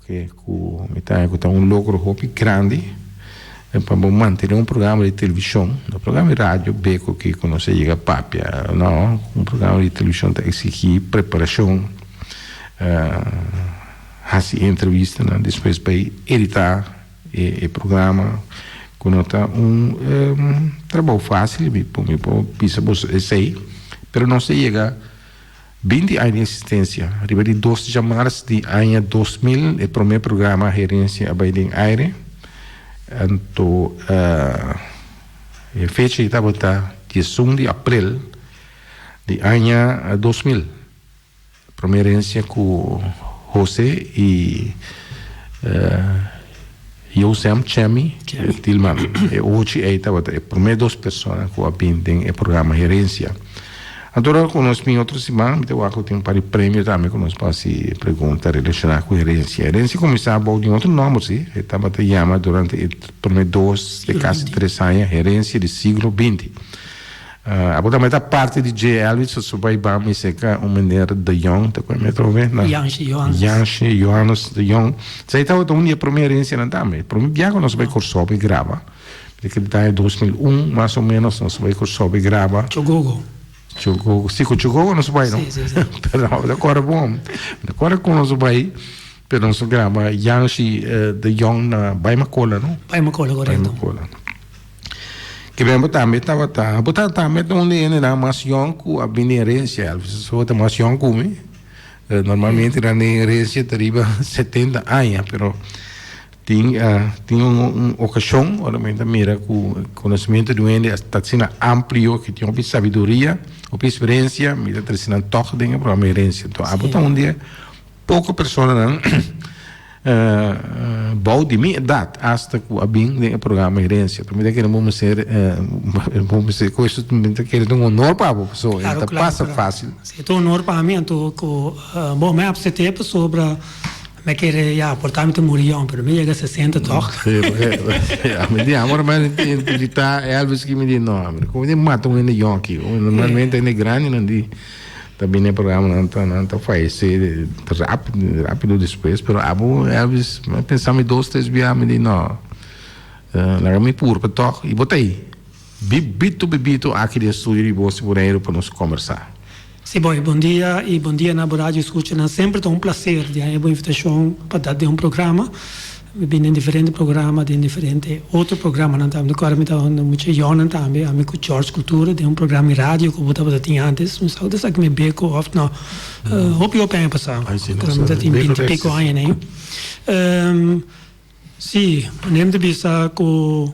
Loke ku mi ta haña ku ta un logro hopi grandi pa bo mantené un programa di televishon, no programa di radio beko ki ku nos a yega papia, no, un programa di televishon ta eksigí preparashon, hasi e entrevistanan, despues bai editá e programa ku no ta un trabou fásil, mi por bisa boso esei, pero nos a yega. 20 aña di existencia. Riba di dos djamars di aña 2000 e prome programa Herencia a bay den aire. Anto e fecha ei tabata 11 di april di aña 2000. Prome Herencia cu Jose y Josem Chemi Tilman. E ochi ei tabata e prome dos persona cu a bin den e programa Herencia. Anto ora cu nos bin otro siman mi ta wak cu tin un par di premio tambe cu nos por haci pregunta relaciona cu herencia. Herencia cuminsa bou di un otro nomber si, e tabata yama durante e prome dos te casi tres aña Herencia di Siglo Binti. Abo tambe ta parti di dje Elvis so bai ban mi seca un meneer de Jong ta cu mi atrobe na Jansje Johannes. Jansje Johannes de Jong. Esey tabata un di e prome herencianan tambe. Prome biaha cu nos bai Corsou bai graba. Mi ta kere ta aña 2001 mas o menos nos bai Corsou bai graba. Chogogo. Chogogo, si cu Chogogo nos bai no. Si si si. Pero mi ta corda bon. Mi ta corda cu nos bai pero nos a graba Jansje de Jong na Bai Macola no. Bai Macola corecto. Bai Macola. Kiben bo tambe tabata, bo ta tambe ta un di hendenan mas yòn ku a bini herensia. Elvis bo ta mas yòn ku mi. Normalmente nan den herensia ta riba 70 aña, pero tin tin un okashon ora mi ta mira ku konosementu di un hende ta asina amplio ku tin hopi sabiduria, hopi eksperensia, mi ta trese nan tòg den e programa herensia. Enton abo ta un di e poko personanan Bou di mi edat asta ku a bin den e programa Herencia. Mi ta kere bo mester bo mester ku eso mi ta kere ta un honor pa bo pasobra e ta pasa fácil. Si ta un honor pa mi anto ku bo mi apsete pasobra mi kere ya por ta mi ta muri yòn pero mi yega sesenta tòg. Mi di amor mi a invitá Elvis aki mi di no komo mi mata un hende yòn aki normalmente hende grandinan di. Ta bini e programa nan ta nan ta fayece rapido rapido despues pero abo Elvis mi a pensa mi dos tres bia mi di no laga mi purba tog y bo ta ey bibito bibito aki den studio di Bos di Boneiru pa nos combersa. Si boy, bon dia y bon dia na bo radio escuchanan. Semper ta un placer di haña bo invitacion pa ta den un programa. Mi bini den diferente programa, den diferente otro programanan tambe. Mi acuerdo mi tabata mucha yònan tambe, ami cu George Cultura den un programa di radio cu bo tabata tin antes. Mi sa cu ta esaki mi beko of no. Hopi hopi aña pasá. Creo mi ta tin binti pico aña nei. Si, manera mi ta bisa cu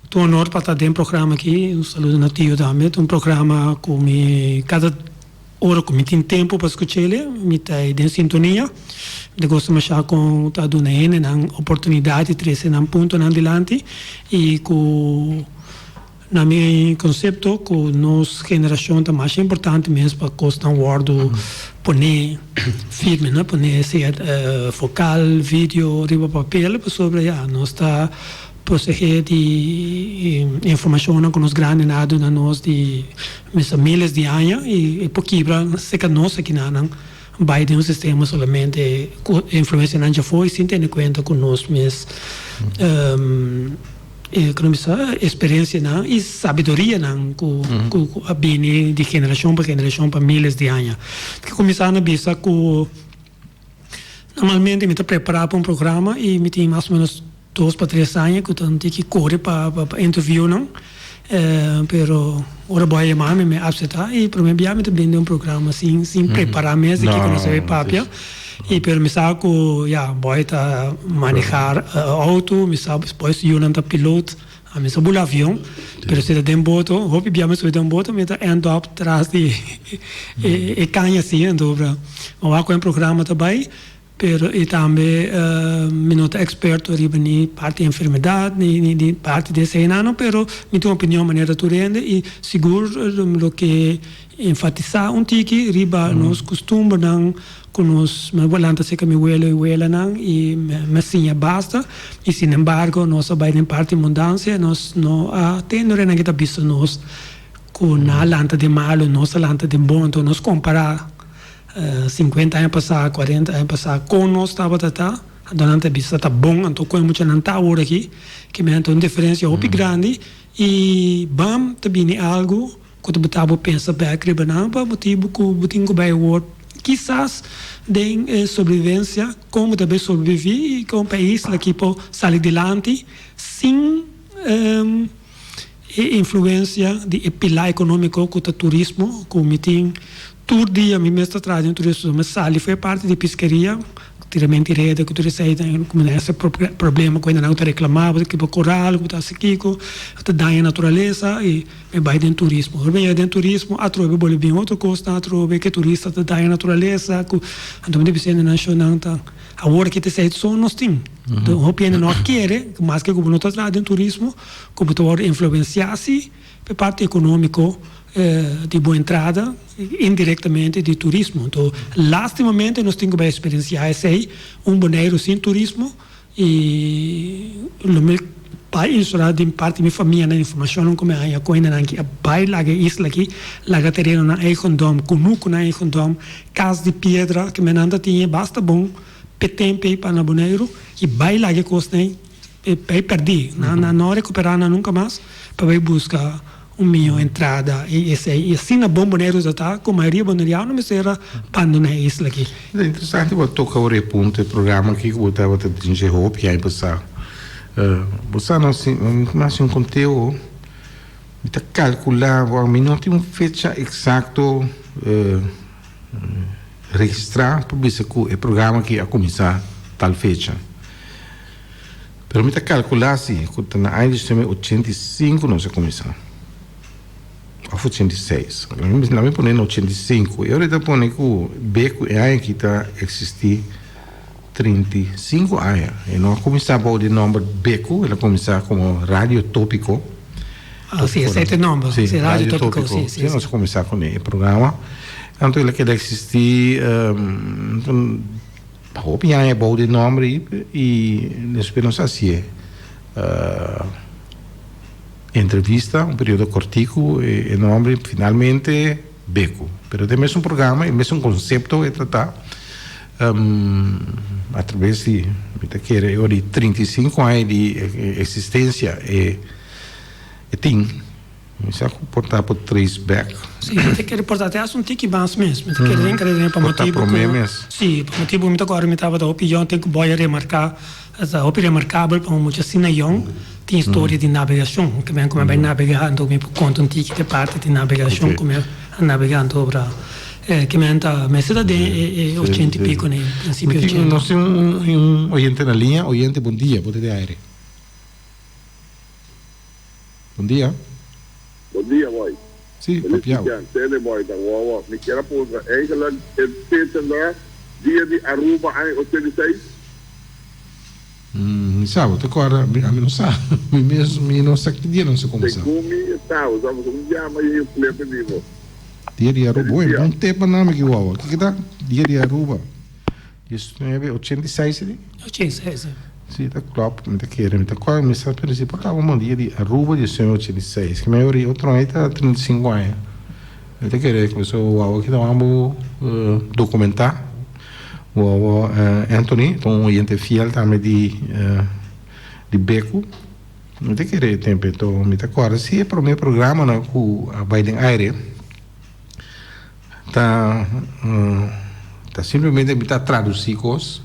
ta un honor pa ta den programa aki. Un saludo na Tio tambe. Ta un programa cu mi cada. Ora ku mi tin tempu pa skuch'el, mi ta den sintonia. Mi ta gusta masha kon ta duna hendenan oportunidat di trese nan puntonan dilanti i ku na mi konsepto ku nos generashon ta masha importante mes pa kosnan wòrdu pone firme, no? Pone sea vokal, video riba papel pasobra ya nos ta Prosehé di informashonnan ku nos grandinan a duna nos di mester miles di aña i e por kibra serka nos akinanan bai den un sistema solamente ku influensianan djafó i sin tene kuenta ku nos mes eksperensianan i sabidurianan ku a bini di generashon pa generashon pa miles di aña. Ke kuminsá na bisa ku normalmente mi ta prepará pa un programa i mi tin mas o menos Dos pa tres aña ku ta tiki kore pa pa interviewnan pero ora bo a yama mi mi a apseptá i promé bia mi ta bini den un programa sin sin prepará mes di kiko nos a bay papia i pero mi sa ku ya boy ta manehá outo mi sa boy su yunan ta pilot ami sa bula avion pero si ta den boto hopi bia mi subi den boto mi ta end up tras di e kaña asi anto mi wak ku e programa ta bay. Pero i tambe mi no ta experto riba ni parti enfermedad ni ni parti di eseinan pero mi tin opinion manera tur hende i sigur lo ke enfatisa un tiki riba nos costumbernan cu nos mi a lanta cerca mi welo i welanan i mi a siña basta i sinembargo nos a bay den parti mundancia nos no a tende ora nan ke ta bisa nos cu nan a lanta den malo nos a lanta den bon enton nos compara. 50 aña pasá, 40 aña pasá kon nos tabata ta, anto nan ta bisa ta bon, anto kon e muchanan ta awor aki, ke men ta un diferensia hopi grandi i bam ta bini algu ku ta bota bo pensa bèk riba nan pa motibu ku bo tin ku bai awor kisas den e sobrevivensia kon bo ta bai sobreviví i kon pais aki por sali dilanti sin E influencia di e pila economico cu ta turismo, cu mi tin tur dia mi mes ta traha den turismo, mi sali for e parti di piskeria, tiramento di reda cu tur esey ta cu mi ta hasi problema cu hendenan cu ta reclama bo ta kiba coral, cu bo ta hasi kico, ta daña naturalesa y mi bay den turismo. Ora mi yega den turismo atrobe bolbe bin otro cosnan atrobe cu e turista ta daña naturalesa cu anto mi ta bisa hendenan shownan ta. Awor ki ta esei so nos tin. Hopi hende no a kere, maske ku bo no ta traha den turismo, ku bo ta wòrdu influensiá si pa e parti ekonómiko di bo entrada indirektamente di turismo. Anto lastimamente nos tin ku bai eksperensiá esei, un Boneiru sin turismo i lo mi bai instalá den parti mi famianan informashonnan ku mi haña ku hendenan ki a bai laga e isla aki, laga terenonan eigendom, kunukunan eigendom, Kas di piedra ke men nan ta tin e basta bon p'e temp ei pa na Boneiru i bai laga e kosnan ei e bai pèrdí. Nan nan no rekuperá nan nunka mas pa bai buska un mihó entrada i esei. I asina bon Boneiru ta ta ku mayoria boneriano mester a bandoná e isla aki. Ta interesante bo a toka ora e punto e programa aki ku bo tabata den dje hopi aña pasá. Bo sa no si mi hasi un konteo. Mi ta calcula, bo mi no tin un fecha exacto registra pa bisa cu e programa aki a cuminsa tal fecha. Pero mi ta calcula si cu ta na aña 1985 nos a cuminsa, of 86. Laat mi pone na 85. E ora ta pone cu be cu e aña aki ta existi 35 aña. E no a kuminsá bou di nòmber Beku, el a kuminsá komo Radio Tópiko. Ah, sí, esei ta e nòmber. Sí, Radio Tópiko. Sí, sí. Nos a kuminsá kuné e programa. Anto el a keda eksistí pa hopi aña bou di e nòmber ei i despues nos a hasié entrevista, un periodo kòrtiku, e nòmber finalmente Beku. Pero ta e mesun programa, e mesun konsepto e tratá. A traves di, mi ta kere e ora di 35 aña di existencia e e tin, mi sa cu por ta por trace back. Si, mi ta kere por ta te haci un tiki mas mes, mi ta kere den kere den pa Por ta motibu prome cu, mes. si, pa motibu mi ta acorda mi tabata hopi yong ten cu boy a remarca, ta hopi remarcabel pa un mucha asina yong tin historia di nabegacion, ke men cu mi a bay nabega anto mi por conta un tiki te parti di nabegacion cu mi a nabega anto obra. Ke men ta mester ta den e ochenta i piko ne, prinsipio ochenta. Nos tin un oyente na liña. Oyente, bon dia. Bo ta den aire. Bon dia. Bon dia, Boy. Si, papia. Feliz weekend. Tene, Boy, ta wawa. Mi kier a puntra, eigenlijk e fecha na dia di Aruba aña 86? Mi sa, bo ta kòrda? Ami no sa. Mi mes mi no sa ki dia nos a kuminsá. Segun mi e sa, bo sa, pasobra un biaha mi a yega flepe di bo. Dia di Aruba. Oye, bon tema nami ki wawa. Kiko ta Dia di Aruba? 19, 86 e di? 86, si. Si, ta klòp. Mi ta kere, mi ta kòrda, mi sa pero si por kaba un Dia di Aruba 1986. Ki mi ori otro aña ta 35 aña. Mi ta kere ku so wawa ki ta wak bo dokumentá. Wawa Anthony ta un oyente fiel tambe di di Beku. Mi ta kere e tempu enton mi ta kòrda si e promé programanan ku a bai den aire ta ta simplemente mi ta tradusí kos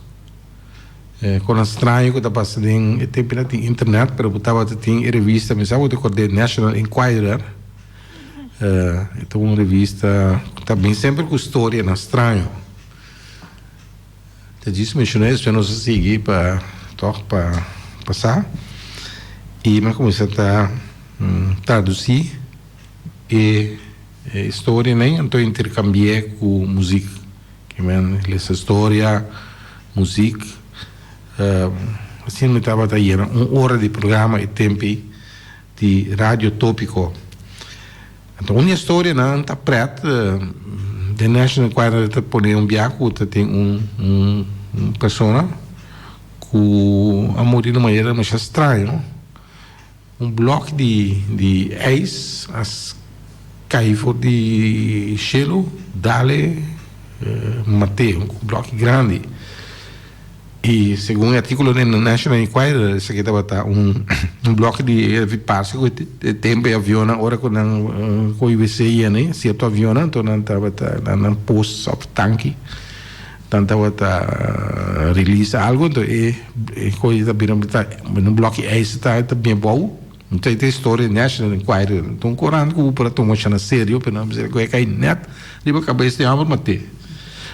kon straño ku ta pasa den e tempunan tin internet pero bo tabata tin e revista mi sa bo ta kòrda National Enquirer. E ta un revista ku ta bin semper ku storianan straño. Ta djis menshoná esei nos a sigui pa tòg pa pa sa i mi a kuminsá ta tradusí e storianan anto interkambi'é ku muzik. Ke men lesa storia, muzik. Asina mi tabata yena un ora di programa e tempu ei. Di Radio Tópiko. Anto un di e storianan ta pret, den National Enquirer ta pone un bia ku ta tin un un persona ku a muri di un manera masha straño. Un blòk di di ijs a kai for di shelu dal e. Mat'é un blòki grandi. I segun e artíkulo den The National Enquirer esaki tabata un blòki di parse ku e tempu e avionnan ora ku nan kohe wc yena ei sierto avionnan anto nan tabata nan pos òf tanki nan tabata release algu anto e kohe ta bira un blòki ijs ta bin abou. Anto e ta historia National Enquirer anto un korant ku bo por a tuma asha na serio pero nan bisa ku e kai nèt riba kabes di hòmber mat'é.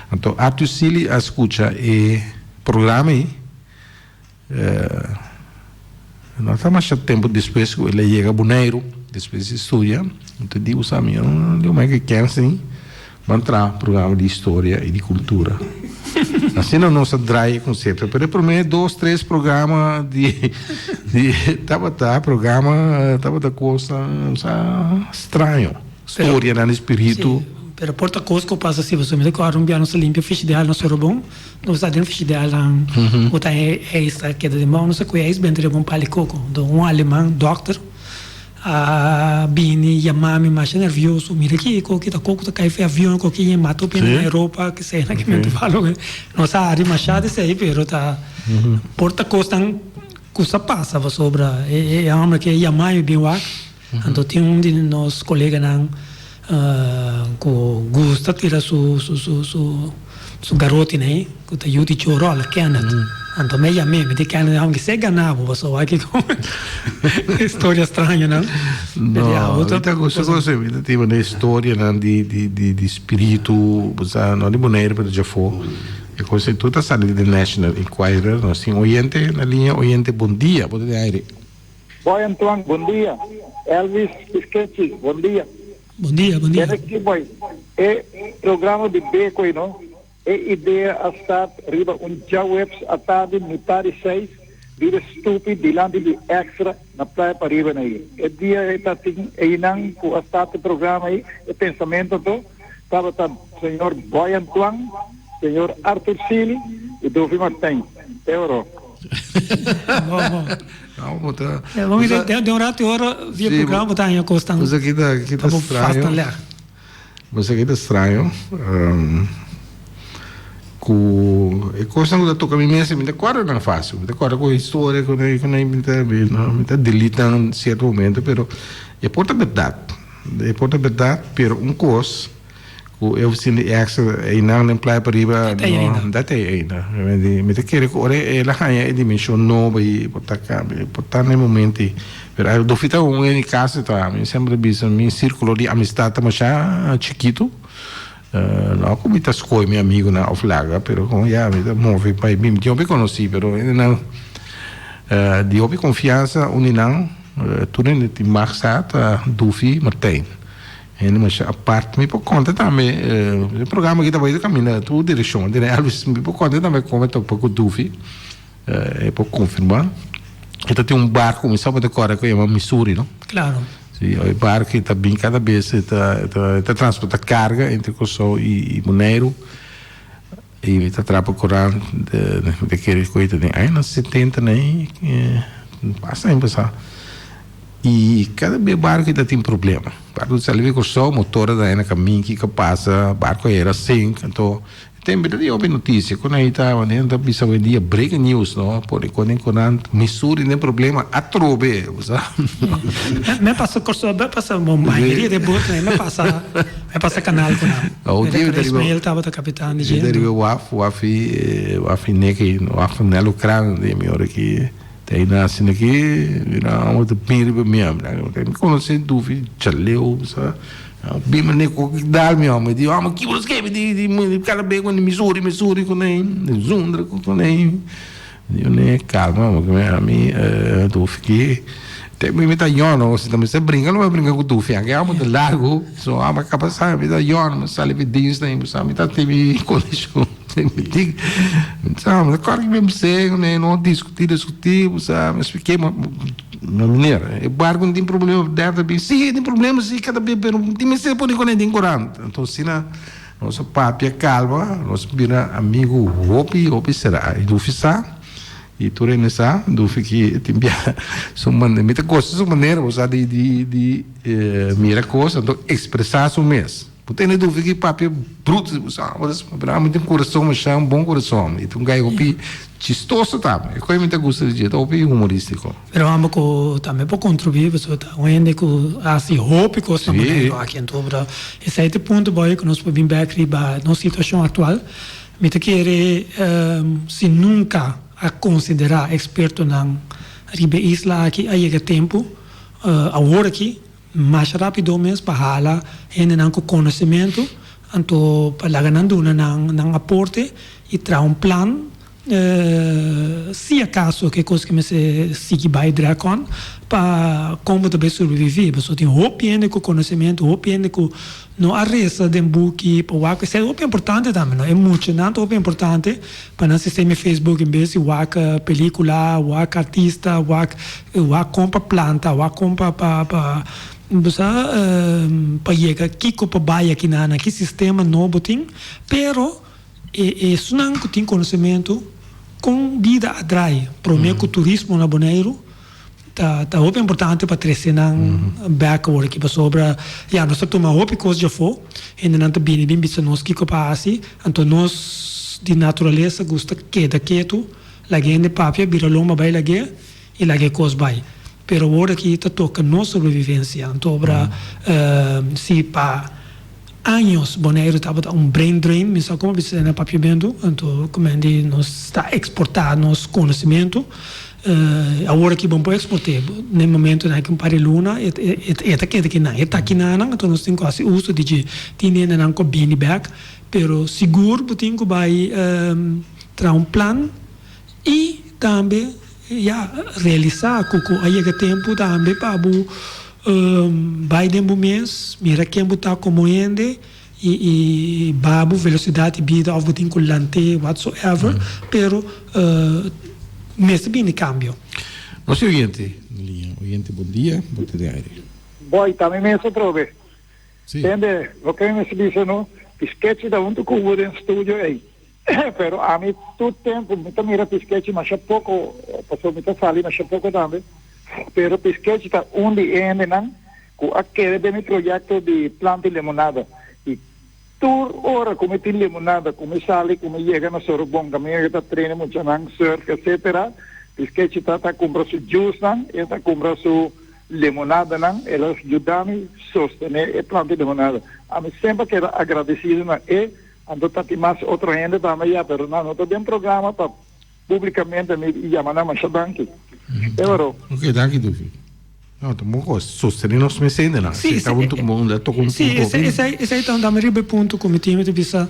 Anto Arthur Sealy a skucha e programa ei no ta masha tempu despues ku el a yega Boneiru despues di studia anto di usa mi di un mei kèns ei. Ban traha un programa di historia i di kultura. Asina nos a draai e konsepto. Pero e promé dos, tres programa di di tabata programa tabata kosnan sa straño. Storianan di spiritu. Sí, pero por ta kos ku pasa si pasobra mi ta kòrda un bia nos a limpia frishider na Sorobon, nos ta den frishidernan ku ta e ijs ta keda den bou, nos a kue ijs benta riba un pal di koko. Enton un aleman dòkter A bini yama mi masha nervioso, mira ki koki ta koko ta kai for e avion, koki yen mata hopi hende na Europa, kesei na kimente falo. Nos a hari masha di esei pero ta por ta kosnan ku sa pasa pasobra e homber ke yama mi bin wak, anto tin un di nos koleganan ku gusta tira su su su su. Su garoti nei ku ta yu di Chorol, Kenneth. Anto mi a yam'é, mi di Kenneth, aunke si e gana bo, pasobra wak kiko historia straño nan. No, mi ta gusta kos ei, mi ta tin manera historianan di di di di spiritu, bo sa, no di Bonaire pero djafó. E kos ei tur ta sali di The National Enquirer. Nos tin oyente na liña, oyente bon dia, bo ta den aire. Boy Antoine, bon dia. Elvis Piskechi, bon dia. Bon dia, bon dia. Kende ki boy e programa di Bekoy no? E idea a start riba un djaweps atardi mitad di seis riba stupi dilanti di Extra na Playa Pariba na ei. E dia ei ta tin einan ku a start e programa ei, e pensamento anto tabata señor Boy Antoine, señor Arthur Sealy i Dovi Martijn. Te oro. Bon, bon. No, bo ta. Ja, bo mira, de un rato ora via Sí, programa bo ta haña kos tan. Bo sa ki ta ki ta Bo fast straño. tan lèg. Bo sa ki ta straño. Um, ku e kosnan ku ta toka mi mesa mi ta kòrda nan fásil. Mi ta kòrda ku historia ku nan ku nan mi ta mi ta delete nan sierto momento, pero e por ta bèrdat. E por ta bèrdat, pero un kos. Ku e ofisina di extra einan den Playa Pariba no dat ei ainda. Mi ta kere ku ora el a haña e dimenshon nobo ei por ta kambia, por ta na e momento ei. Pero a dofita un en kas ta mi semper a bisa mi sirkulo di amistat ta masha chikitu. No ku mi ta skohe mi amigunan òf laga pero komo ya mi ta move pa mi tin hopi konosí pero hendenan di hopi konfiansa un di nan tur hende tin mag sa ta Dufi Martijn. Hende masha apart. Mi por konta tambe, e programa aki ta bai ta kaminda tur direkshon. Tene Elvis, mi por konta tambe kon mi topa ku Dufi, e por konfirmá. E ta tin un bar ku mi sa bo ta kòrda ku yama Missouri, no? Klaro. Si, e bar ki ta bin kada bes e ta e ta e ta transportá karga entre Kòrsou i Boneiru. I mi ta trapa korant, mi ta kere ku e ta den añanan setenta nei, basta aña pasá. I kada bes barku ta tin problema. Barku ta sali di Kòrsou, motor ta daña na kamin, kiko pasa, barku a hera sink. Anto tempu ta di hopi notisia ku nan ta manera nan ta bisa awendia breaking news no, pone kon den korant, Missouri den problema atrobe, bo sa. Mi a pasa Kòrsou, mi a pasa mayoria di e botonan, mi a pasa. Mi a pasa kanal ku nan. Awo Mi dia mi ta ta riba Ismael tabata kapitan di mi ta dje. riba waf, wafi wafi neki, waf Nelo Kraan di mi ora ki ta ei na asina ki mi na amo ta bin riba mi ami mi konosé Dufi Chaleo sa bin mane ku dal mi amo mi di amo ki bo skebe di di kada be ku Missouri Missouri ku nei Zundra ku nei. Yo ne calma bo ke ami Dufi ki te mi ta yono si ta mester brinca lo brinca ku Dufi anke amo ta largo so amo a kaba mi ta yono mi sali mi dins na mi mi ta tin mi condicion mi tin sa mi ta kòrda mi bis'é ne no diskutí diskutí bo sa mi splik'é ma meneer e barco no tin problema dèrda bin si tin problema si kada bes pero tin mester pone kuné den korant anto asina. Nos a papia calma, nos a bira amigo hopi hopi sera. Y Dufi sa, y tur hende sa, Dufi ki tin bia su manera, mi ta gosta su manera bo sa di di di mira cos anto expresa su mes. Bo tene dufi ki papia bruto bo sa bo ta pero ami tin kurason masha un bon kurason i ta un gai hopi chistoso tambe e koi mi ta gusta di dje ta hopi humoristiko. Pero amo ku tambe por kontribuí pasobra ta un hende ku hasi hopi kos na Boneiru aki anto pero esei ta e punto boy ku nos por bin bek riba nos situashon aktual. Mi ta kere si nunka a konsiderá ekspertonan riba e isla aki a yega tempu awor aki Masha rapido mes pa hala hendenan ku konosementu, anto pa laga nan duna nan nan aporte i traha un plan si akaso ke kos ke mester sigui bai drekon pa kon bo ta bai sobrevivi. Pasobra tin hopi hende ku konosementu, hopi hende ku no a resa den buki pa wak. Esei hopi importante tambe no. E muchanan ta hopi importante pa nan sistema di Facebook en bes di wak pelicula, wak artista, wak wak kon pa planta, wak kon pa pa pa bo sa pa yega kiko pa bai aki nan, ki sistema nobo tin, pero e esunnan ku tin konosementu kon bida a drai prome ku turismo na Boneiru. Ta ta hopi importante pa trese nan bek awor aki pasobra ya nos ta tuma hopi kos djafó, hendenan ta bini bin bisa nos kiko pa hasi, anto nos di naturalesa gusta keda ketu, laga hende papia, bira lomba bai lag'é i laga e kos bai. Pero awor aki ta toka nos sobrevivensia, anto obra si pa años Boneiru tabata un brain drain, mi sa como bisa na papiamentu, anto comendi nos ta exporta nos conocimento, awor aki bon por exporte, na e momentonan aki un par di luna e e ta keda kinan, e ta kinanan, anto nos tin cu haci uso di dje, tin hendenan cu a bini bek, pero sigur bo tin cu bay traha un plan y tambe Ya, realisá ku ku a yega tempu tambe pa bo bai den bo mes, mira ken bo ta komo hende i i baha bo velosidat di bida òf bo tin ku lant'é whatsoever, pero mester bini kambio. Nos tin oyente na liña. Oyente bon dia, bo ta den aire. Boy, ta mi mes atrobe. Tende, loke mi mester bisa no, Piskechi ta huntu ku bo den studio ei. Pero ami tur tempu mi ta mira Piskechi masha poko, pasobra mi ta sali masha poko tambe. Pero Piskechi ta un di e hendenan ku a kere den mi proyekto di planta limonada. I tur ora ku mi tin limonada, ku mi sali, ku mi yega na Sorobon, kaminda ku ta train e muchanan surf etcetera, Piskechi ta ta kumpra su juicenan, e ta kumpra su limonadanan, el a yuda mi sostené e planta limonada. Ami semper keda agradesido na e. Anto ta tin mas otro hende tambe ya, pero nan no ta den programa pa publicamente mi yama nan masha danki. E oro. Ok, danki Dufi. No, ta bon cos. Sostene nos mes hendenan. Sí, Ta un tok bon, ta tok un sí, punto. esei, esei, esei ta dame riba e punto ku mi tin, mi ta bisa,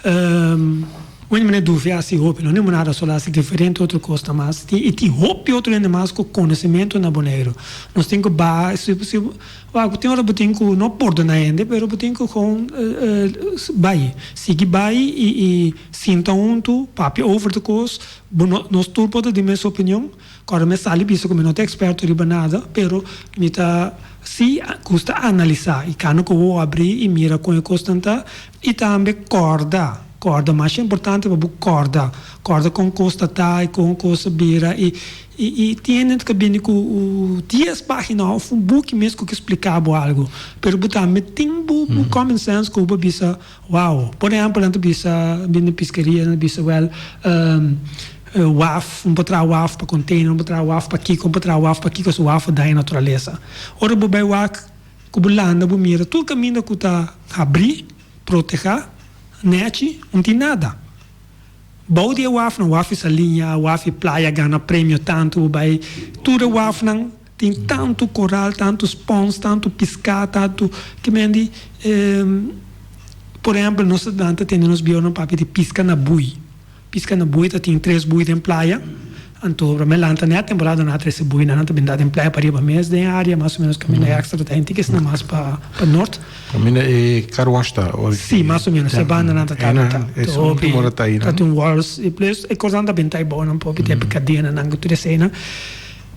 um, wen manera Dufi a hasi hopi, no limonada solo, a hasi diferente otro kosnan mas. Tin, i tin hopi otro hende mas ku konosementu na Boneiru. Nos tin ku baha, si, si, Wak, tin ora bo tin ku no pordona hende, pero bo tin ku gewoon bai, sigui bai i i sinta huntu, papia over di kos. Bo no, nos tur por ta di mes opinion. Kòrda mi a sali bisa ku mi no ta eksperto riba nada, pero mi ta si gusta analisá i kanda ku wowo abrí i mira kon e kosnan ta i tambe kòrda, kòrda masha importante pa bo kòrda, kòrda kon kos ta ta i kon kos a bira i I tin hende ta bini ku dies pagina of un buki mes ku ke splika bo algu. Pero bo tambe tin bo common sense ku bo bisa, wow. Por ehempel nan ta bisa bini piskeria nan ta bisa well waf, un por traha waf pa container, un por traha waf pa kiko, un por traha waf pa kiko, so waf a daña naturalesa. Ora bo bai wak ku bo landa bo mira tur kaminda ku ta habri, proteha, nechi, un tin nada. Bou di e wafnan, waf di Saliña, waf di Playa gana premio tantu bo bai tur e wafnan tin tantu koral, tantu spons, tantu piská, tantu ke men di por ehèmpel nos nan ta tende nos bieunan papia di piska na bui, piska na bui ta tin tres bui den playa anto prome lanta nèt temporada nan a trese buinan nan ta bini da den playa pariba mes den área mas o menos kaminda extra ta henti kesina mas pa nort. Kaminda e car wash ta ora Sí, mas o menos e bandanan ta ta ta E ultimo ora ta einan. Ta tin walls i plus e kosnan ta benta ei bou nan popi tin e kadenanan ku tur eseinan.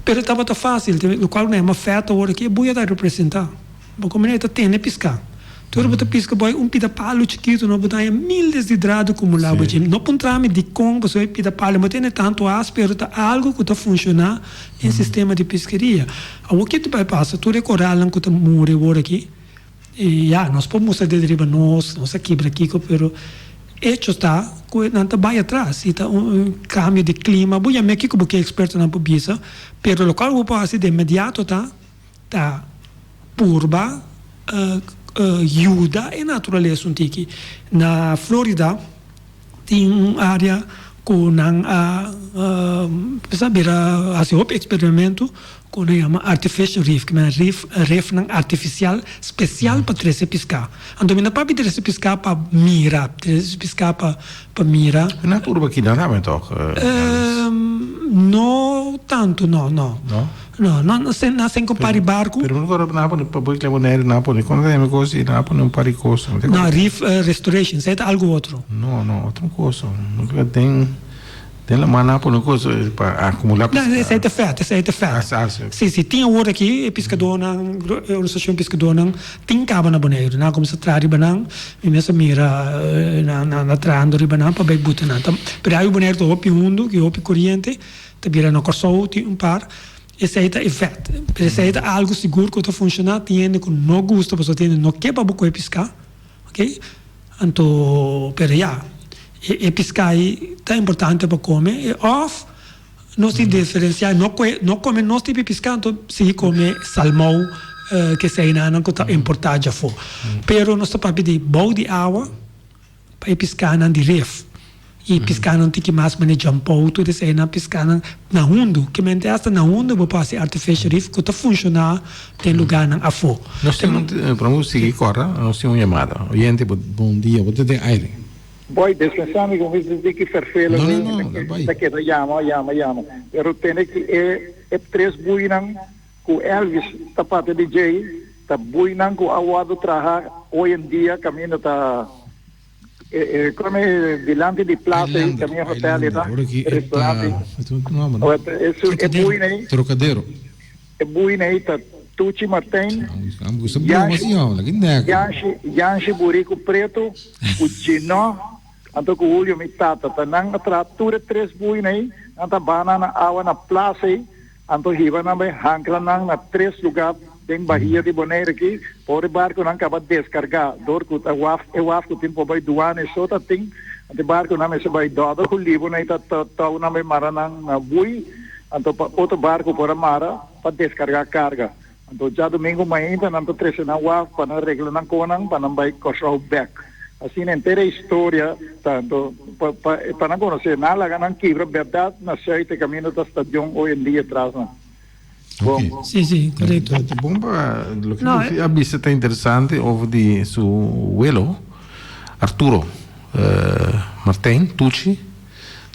Pero tabata fácil, lokual ku nan yama fèt awor aki e buya ta representá. Bo komo e ta tene piská. Tur bo ta piska bo un pida palu chikitu no bo ta haña miles di dradu kumulá bo dje. No puntra mi dikon pasobra e pida palu no tene tantu as pero ta algu ku ta funshoná den sistema di piskeria. Awor ke ta bai pasa? Tur e koralnan ku ta muri awor aki. I ya, nos por mustra dede riba nos, nos a kibra kiko, pero echo ta ku nan ta bai atras i ta un kambio di klima. Bo yam'é kiko bo ke ekspertonan por bisa, pero lokual bo por hasi de inmediato ta ta purba yuda e naturalesa un tiki. Na Florida tin un área ku nan a bisa bira hasi hopi eksperimento ku nan yama artificial reef, ki men reef refnan artifisial spesial pa trese piská. Anto mi no papia trese piská pa mira, trese piská pa pa mira. Na purba kina tambe tòg? No tantu no, no. No? No, no nan sen ku par di barku. Pero mi recorda nan a pone pa boy Clem Bonaire nan a pone kon ta yama e kos ei nan a pone un par di kos. No, reef restoration, esei ta algu otro. No, no, otro kos. Den den laman nan a pone kos pa akumulá piská. No, esei ta fèt, esei ta fèt. Ah, si. Si, si, tin awor aki e piskadónan, e organisashon piskadónan tin kaba na Boneiru. Nan a kuminsá traha riba nan, mi mes a mira nan nan trahando riba nan pa bai buta nan. Pero awe Boneiru ta hopi hundu, ku hopi koriente. Ta bira na Kòrsou tin un par, esei ta e vèt. Pero esei ta algu sigur ku ta funshoná, tin hende ku no gusta pasobra tin hende no ke pa bo kohe piská, oke. Anto, pero ya, e piská ei ta importante pa kome òf nos tin diferensiá, no kohe, no kome nos tipo di piská anto sigui kome salmou, keseinan ku ta importá djafó. Pero nos ta papia di bou di awa. Pa e piskanan di ref i e piskanan tiki mas manera djampou tur eseinan piskanan na hundu kimente asta na hundu bo por hasi artificial reef ku ta funshoná den lugarnan afó. Nos tin un, prome ku sigui kòrda, nos tin un yamada. Oyente, bon dia, bo ta den aire. Boy, dispensá mi ku mi ta di ki ferfela No, no, no, ta bai. Ta keda yama, yama, yama. Pero tene ki e e tres buinan Ku Elvis ta papia di djei ta buinan ku a wòrdu traha hoy en dia kaminda ta kome dilanti di plaza ei kaminda hotel ei ta restaurante e buinan ei Trocadero. E buinan ei ta Tuchi Martijn, Yanshi Yanshi Buriku Pretu ku Gino anto ku Julio mi tata ta nan a traha tur e tres buinan ei nan ta baha nan na awa na plaza ei Anto hiba nan bai hankla nan na tres lugá den bahia di Bonaire aki, pa ora e barkunan kaba deskargá, dor ku ta waf e waf ku tin por bai duana e so ta tin, anto e barkunan mester bai dòdò ku libunan i ta tou nan bai mara nan na bui, anto pa otro barku por a mara pa deskargá karga. Anto djadumingu mainta nan ta trese nan waf pa nan regla nan konan pa nan bai Kòrsou bèk. Asina henter e historia ta. Anto pa pa pa nan konosé nan a laga nan kibra bèrdat na sùit e kaminda ta stadion hoy en dia tras nan. Bon. Ok. Sí, sí, korekto. Ta bon pa loke No, Luffy a bisa ta interesante over di su welo Arturo Martijn Tuchi.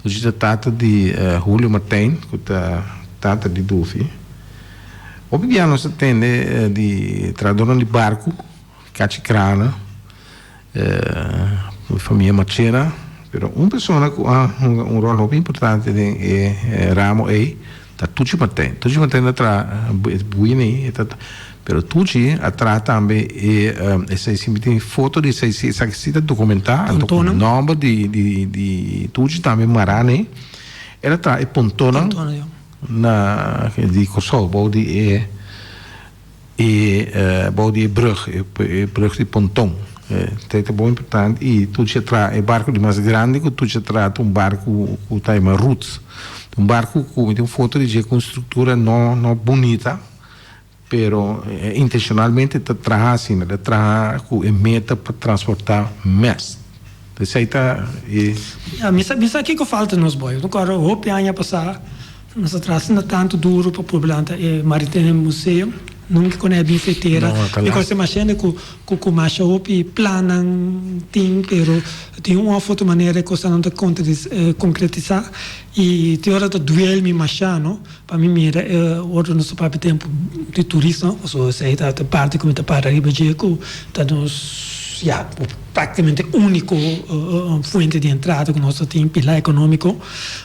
Tuchi ta tata di Julio Martijn ku ta tata di Dufi. Hopi bia nos ta tende di trahadornan di barku, Kachi Krana, famia Marchena, pero un persona ku a hunga un ròl hopi importante den e ramo ei ta Tuchi Martijn. Tuchi Martijn ta traha buina ei, pero Tuchi a traha tambe e esei si mi tin foto di esei si esaki si ta dokumentá anto ku nòmber di Tuchi tambe mará n'e, el a traha e pontonnan. Na di Kòrsou bou di e e bou di e brug e brug di ponton ta ta bon importante i tur a traha e barku di mas grandi ku tur a traha ta un barku ku ta yama Roots un barku ku mi tin un foto di dje ku un struktura no no bunita pero intenshonalmente ta traha asina ta traha ku e meta pa transportá mèst esei ta e. Ya, mi sa mi sa kiko falta nos boy. Mi kòrda hopi aña pasá nos a traha asina tantu duru pa por lanta e Maritime Museum. Nunka ku nan a bin fe tera. No, ta Mi las. kòrda masha hende ku ku ku masha hopi plannan tin pero tin un òf otro manera e kosnan no ta konkretisá i tin ora ta duel mi masha no. Pa mi mira e ora nos ta papia tempu di turismo, pasobra esei ta e parti ku mi ta para riba dje ku ta nos ya praktikamente úniko fuente di entrada ku nos ta tin, pilar ekonómiko.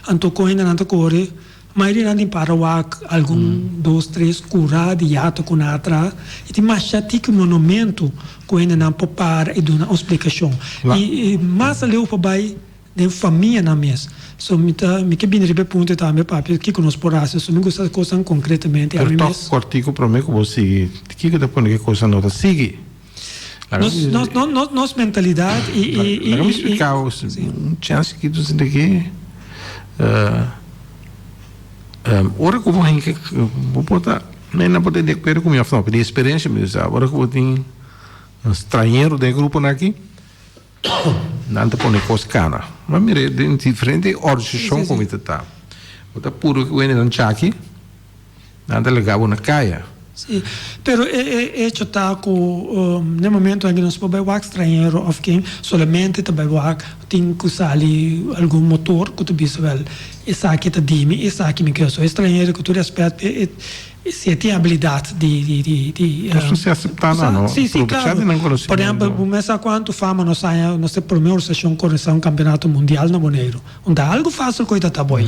Anto kon hendenan ta kore, mayoria nan tin para wak algun dos tres kurá di yata ku nan a traha i tin masha tiki monumentu ku hendenan por para i duna un splikashon. I mas aleu pa bai. Den famianan mes. So mi ta mi ke bini riba e punto tambe papia kiko nos por hasi. So mi gusta kosnan konkretamente Pero ami tòg mes. kòrtiku promé ku bo sigui, kiko ta pone ku e kosnan no ta sigui? Nos, nos, nos, nos mentalidad y, y, y, Laga mi explica un chance ki tu sinti aki. Ora ku bo hinka, bo por ta, mi no por ta di akuerdo ku mi òf no, pero di eksperensia mi ta bisa, ora ku bo tin un strañero den e gruponan aki, nan ta pone kos kana. Mi a mira den diferente organisashon ku mi ta ta. Bo ta puru ku hendenan chaki. Nan ta laga bo na kaya. Sí, pero e e hecho ta ku n'e momento aki nos por bai wak strañero of ken, solamente ta bai wak tin ku sali algun motor ku ta bisa wèl esaki ta di mi, esaki mi ke. So e strañero ku tur rèspèt p'e e si e tin abilidat di di di di. Nos mester aseptá nan, no? Sí, sí, Aprovechá klaro. di nan Por konosementu. ehèmpel, bo mes sa kuantu fama nos haña, nos ta e promé organisashon ku organisá un kampeonato mundial na Boneiru. Un ta algu fásil ku e ta ta boi.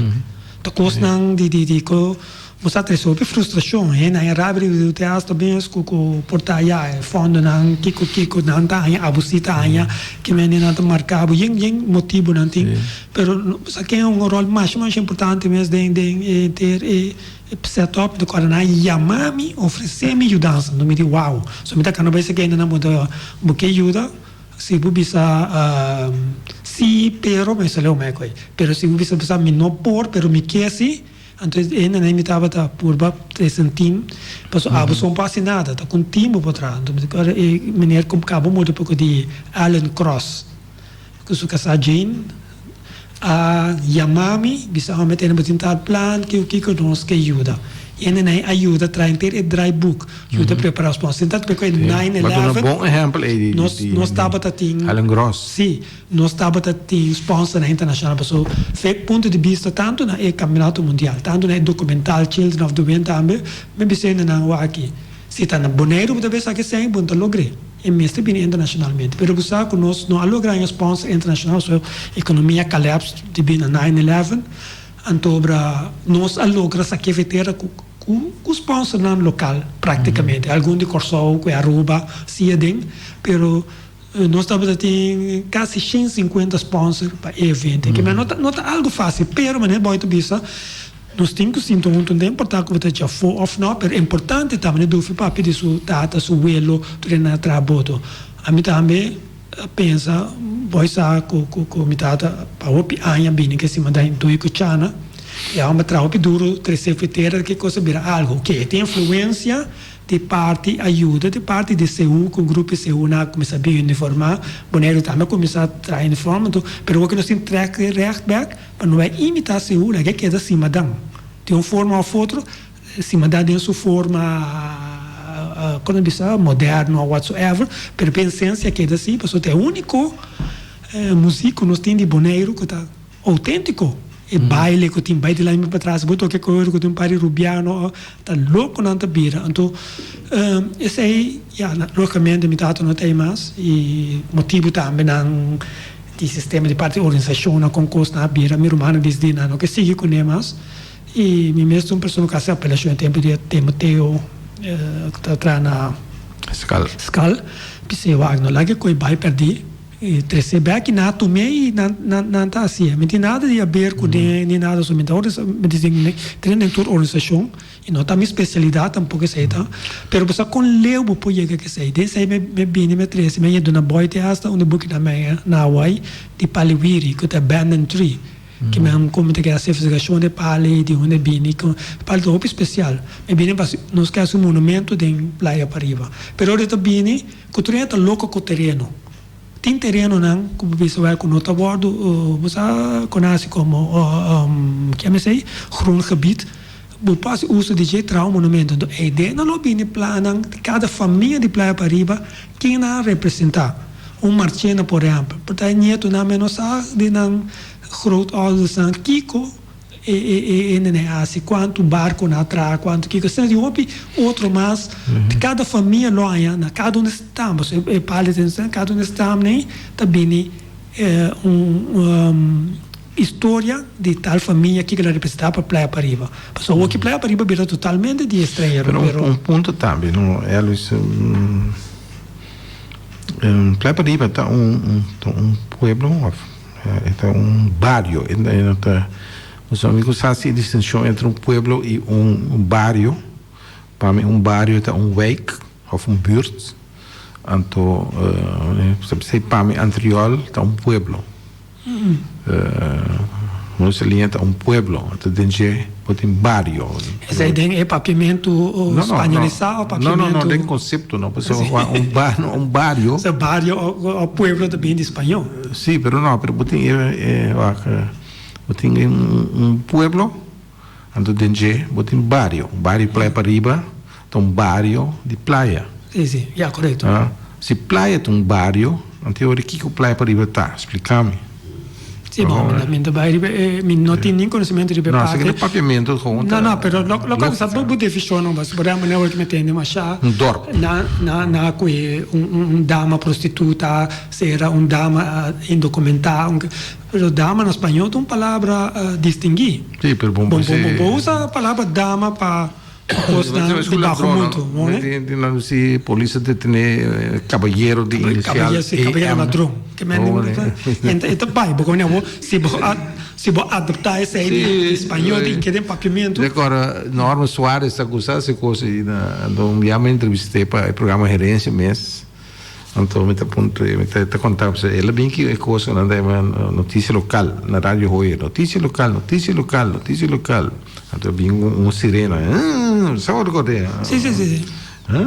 Ta kosnan di di di ku bo sa trese hopi frustrashon. Hende haña rabia riba di te hasta mes ku ku por ta ya e fondonan kiko kiko nan ta haña abo si ta haña ke mende nan ta marka bo yen yen motibonan tin. Pero bo sa ken un ròl masha masha importante mes den den e henter e set up di kòrda nan a yama mi ofresé mi yudansa. Anto mi di wow. So mi ta kanda bai seki hendenan bo ta bo ke yuda. Si bo bisa si pero mi sali omei koe pero si bo bisa bisa mi no por pero mi ke si anto e hendenan mi tabata purba trese un team pasobra abo so no por hasi nada ta ku un team bo por traha anto mi ta kore e meneer ku kaba muri poko di Allen Cross ku su kasá Jane a yama mi bisa ome tene bo tin tal plan kiko kiko nos ke yuda y hendenan a yuda traha henter e draaiboek Yuda prepara nos bon. Sinta ku e nine Bo duna eleven bon ehèmpel ei di nos di nos tabata tin Alan Gross. Sí, nos tabata tin sponsornan internashonal paso fe punto di bista tantu na e kampionato mundial tantu na e dokumental Children of the Wind tambe mi bisa hende nan wak aki si ta na Boneiru bo ta bisa aki esei bo no ta logr'é e mester bini internashonalmente pero bo sa ku nos no a logra haña sponsor internashonal so ekonomia kalaps debí na nine eleven antobra nos a logra sa kefe tera ku Ku sponsornan lokal praktikamente, algun di Kòrsou ku Aruba si aden, pero nos tabata tin kasi 150 sponsor pa e evento aki. No ta no ta algu fásil, pero manera Boy ta bisa nos tin ku sinta huntu, no ta importá ku bo ta djafó òf no, pero importante ta manera Dufi papia di su tata, su welo, tur e nan a traha boto. Ami tambe a pensa, Boy sa ku ku mi tata pa hopi aña bini ke siman ta dui ku Chana. E homber traha hopi duru, trese fu tera ki cosa bira algo. Oke, e tin influencia di parti ayuda di parti di CU cu grupo CU nan a cuminsa bin uniforma. Boneiru tambe a cuminsa traha uniforme anto, pero awor ki nos tin trek e recht bek pa no bay imita CU, laga e keda Simadan. Di un forma of otro, Simadan den su forma, con a bisa, moderno of whatsoever, pero pa esencia keda si, pasobra ta e unico muziek cu nos tin di Boneiru cu ta. Outentiko, e baile ku tin bai di laña patras, bo toke koyo ku tin un par di rubiano, ta loko nan ta bira. Anto esei ya logikamente mi tata no ta ei mas i motibu tambe nan di sistema di parti organisashonnan kon kosnan a bira, mi rumannan disidi nan no ke sigui kuné mas i mi mes ta un persona ku a hasi apelashon e tempu di Timoteo ku ta traha na Skal. Skal, p'esei wak no laga e koe bai pèrdí. E trese bek i nan a tum'é i nan nan nan ta hasié. Mi tin nada di haber ku den ni nada so mi ta mi ta den den tur organisashon i no ta mi spesialidat tampoko esei ta pero bo sa kon leu bo por yega ku esei. Den esei mi mi bini mi a trese mi a duna boy te hasta un di buki na mi na Hawaii di Paliwiri ku ta Abandoned Tree ki mi a komo ta keda hasi investigashon di pali di unda e bini ku pali ta hopi spesial. Mi bini pa nos ke hasi un monumento den Playa Pariba pero ora e ta bini ku tur hende ta loko ku tereno. Tin terenonan ku bo bisa wèl ku no ta wòrdu bo sa konasi komo ke mi esei groengebied bo por hasi uso di dje traha un monumento. Enton e ideanan lo bini plannan di kada famia di Playa Pariba ken nan a representá. Un Marchena por ehèmpel por ta e nietonan men no sa di nan grootouders-nan kiko. E e e e nene hasi kuantu barko nan a traha kuantu kiko asina di hopi otro mas kada famia lo haña na kada un stam pasobra e pali ta den kada un stam nei ta bini un historia di tal famia kiko el a representa pa Playa Pariba pasobra awoki Playa Pariba bira totalmente di estranhero pero un punto tambe no Elvis Playa Pariba ta un un pueblo of E ta un bario, e no ta, nos amigo sa haci e distincion entre un pueblo y un bario. Pa mi un bario ta un wijk of un buurt. Anto p'esei pa mi Antriol ta un pueblo. Nos liña ta un pueblo, anto den dje bo tin bario. Esei den e papiamentu spañolisá o papiamentu? No, no, no, den konsepto no, pasobra un bario, un bario. So bario o pueblo ta bini di spañó? Sí, pero no, pero bo tin e, wak, bo tin un pueblo, anto den dje bo tin bario. Bario Playa Pariba ta un bario di playa. Sí, sí, ya, korekto. Si playa ta un bario, anto e ora kiko Playa Pariba ta? Splika mi. Sí, bon, mi ta bai riba e, mi no tin nin konosementu riba e parte. No, esaki ta papiamentu gewoon ta. No, no, pero loke a sa bo defishon no, pasobra por ehempel awor ki mi tende masha. Un dorp. Na, na, na ku un dama prostituta, sera un dama indokumentá, un. Pero dama na spañó ta un palabra distinguí. Sí, pero bon Bo bo usa palabra dama pa kosnan di baho mundu, no? Si polis a detené kabayero di inisial AM. Sí, kabayero ladron. Ke men e ta bai bo komo bo si bo si bo adoptá esei di spañó di keda den papiamentu. Mi acorda Norman Suarez ta gusta hasi kos ei na un bia mi entrevist'é pa e programa Herencia mes. Anto mi ta puntra mi ta konta pasobra el a bin ki e kos ku nan ta yama notisia lokal na radio Hoyer, notisia lokal, notisia lokal, notisia lokal. Anto a bin un sirena, aa, sa bo ta konta e? Si, si, si, si. Aa,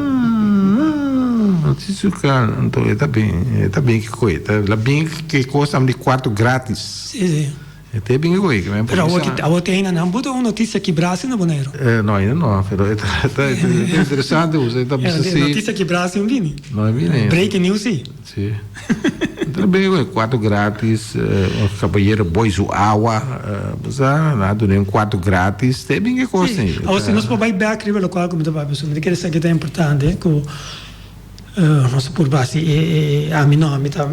notisia lokal. Anto e ta bin, e ta bin ki koe, el a bin ki e kos di kuarto gratis. Si, si. E te bin goe ke men Pero awor ki awor te ainda nan buta un notisia kibrá asina Boneiru. Eh, no ainda no, pero e ta ta interesante usa e ta bisa si. Notisia kibrá asina bini. No e bini. Breaking news si. Si. Ta bin goe kuarto gratis, un kabayero boi su awa, bo sa, nan a duna un kuarto gratis, te bin e kos Si, awor si nos por bai bek riba lokual ku mi ta papia su, mi ta kere sa ke ta importante ku. Nos a purba hasi e ami no, ami ta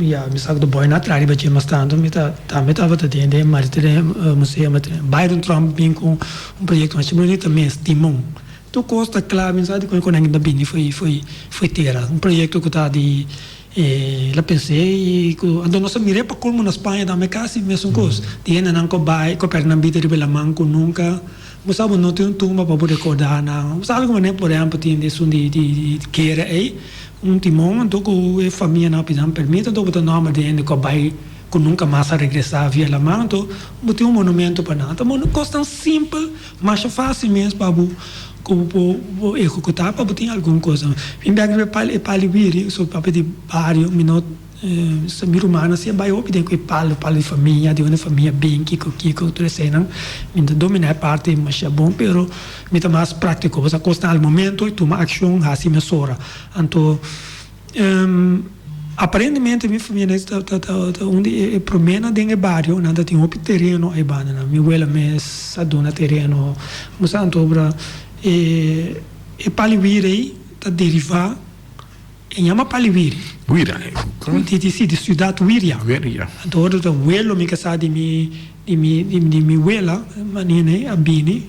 ya mi sa ku ta boi na tra riba dje mas tantu mi ta tambe tabata den den Maritime Museum Byron Trump bin ku un proyekto masha bunita mes Timon tur kos ta kla mi no sa di kon e konenk ta bini fo'i fo'i fo'i tera un proyekto ku ta di la pens'é i ku anto nos a mir'é pa kolmo na Spaña tambe kasi mesun kos di hendenan ku a bai ku a pèrdè nan bida riba e laman ku nunka. Bo sa bo no tin un tumba pa bo rekordá nan. Bo sa algu manera, por ehèmpel, tin esun di di kera ei, un timon, anto ku e famianan a pidi nan permit, anto bo ta nòmber di hende ku a bai ku nunka mas a regresá via laman, anto bo tin un monumento pa nan. Ta kosnan simpel, masha fásil mes pa bo ku bo por ehekutá pa bo tin algun kos. Mi bèk riba e pal e pali wiri, so papia di bario, mi no. Mi rumannan si a bai hopi den ku e palu, palu di famia, di unda famia bin, kiko kiko, tur eseinan. Mi no ta dominá e parti masha bon, pero mi ta mas práktiko. Pasobra kosnan al momento i tuma akshon hasi mesora. Anto, aparentemente mi famia ta ta un di e proménan den e bario, nan ta tin hopi tereno ei bandanan. Mi wela mes a duna tereno. Anto obra e pali wira ei ta derivá. E yama pali Wiri. Wira. Di di si, di siudat Wiria. Wiria. Anto ora ta welo mi kasá di mi di mi di mi wela, manera a bini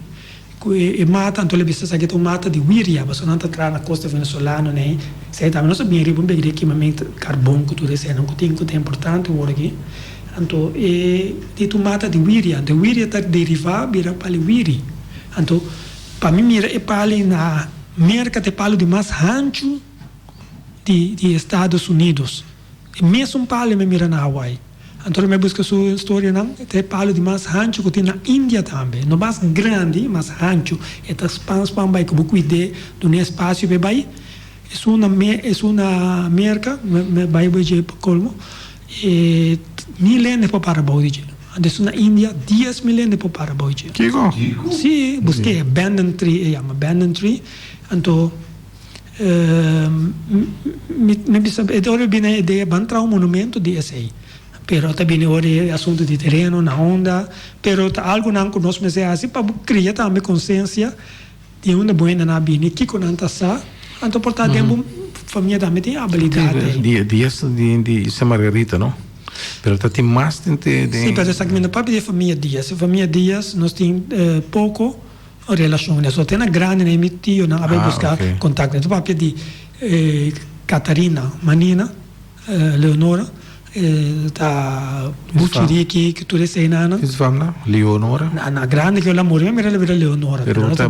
ku e e mata, anto el a bisa esaki ta un mata di Wiria, pasobra nan ta traha na kosta venezolano nei. Esei tambe nos a bini riba un bek di e kimamento karbon ku tur eseinan ku tin ku ta importante awor aki. Anto e di ta un mata di Wiria, anto e Wiria ta derivá bira pali Wiri. Anto pa mi mira e pali na. Merka ta e palu di mas hanchu di di Estados Unidos. E mesun palu mi mira na Hawaii. Anto mi a buska su storianan, e ta e palu di mas hanchu ku tin na India tambe. No mas grandi, mas hanchu. E ta span span bai ku bo kuid'é, dun'é espasio pa e bai. Esun na esun na Merka, mi bai bo dje pa kolmo, e mil hende por para bou di dje. Anto esun na India, 10,000 hende por para bou di dje. Kiko? Si, busk'é, Banyan Tree e yama, Banyan Tree. Anto mi mi bisa e ora bini e idea ban traha un monumento di esei. Pero ta bini ora e asunto di tereno na unda, pero ta algonan ku nos mester hasi pa bo kria tambe konsiensia Di unda bo hendenan a bini, kiko nan ta sa, anto por ta den bo famia tambe tin abilidat ei. Di dies di di Isla Margarita no, pero ta tin mas den te den. Si, pero esaki mi no papia di e famia Dias. E famia Dias nos tin poko relashon kuné. So te na grandi nan mi tionan a bai buska kontakto. Mi ta papia di Catarina Manina. Leonora ta buchi riki ku tur eseinan. Ki su fam nan? Leonora? Na grandi ku el a muri mi a mira el a bira Leonora. Pero ta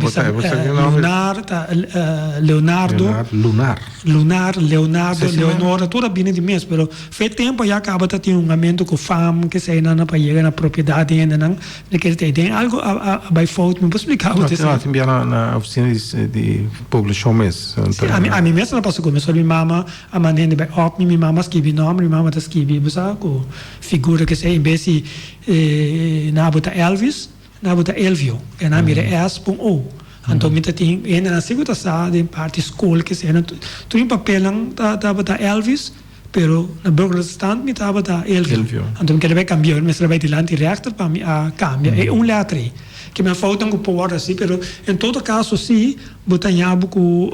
Leonardo. Lunar. Lunar, Leonardo, Leonora, tur a bini di mes, pero fe tempo ya caba ta tin un amento cu fam, kesey nan pa yega na propiedad di hendenan, mi kere ta den algo a bay fout, mi por splica bo esey. No, tin bia na oficina di poblacion mes. Si, ami ami mes a pasa cu mi, mi mama a manda hende bay op mi, mi mama a skibi nomber, mi mama ta skibi bo sa cu figura kesey, en bes di nabo ta Elvis, Na bo ta Elvio, e nan mira S pon O. Anto mi ta tin hendenan si ku ta sa den parti skol ke esei nan tur mi papelnan ta tabata Elvis, pero na burgerlijke stand mi tabata Elvio. Anto mi kere bai kambia, mi mester a bai dilanti rechter pa mi a kambia e un letra ei. Ke mi a foutnan ku por wòrdu hasi, pero en todo kaso si bo ta haña bo ku.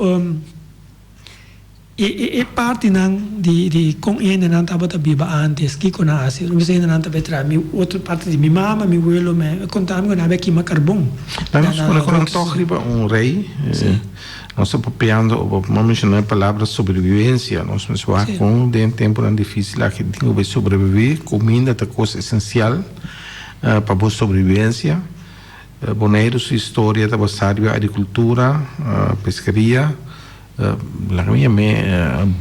E e e partinan di di kon hendenan tabata biba antes, kiko nan hasi. Lo mester hendenan ta bai traha. Mi otro parti di mi mama, mi welo me a konta mi ku nan a bai kima karbon. Nan nos pone ku nan tòg riba un rei. Nos ta papiando o bo a menshoná e palabra sobrevivencia. Nos mester wak kon den tempunan difísil aki tin ku bai sobreviví. Kuminda ta kos esensial pa bo sobrevivencia. Boneiru su historia ta basá riba agrikultura, peskeria. Laga mi yam'é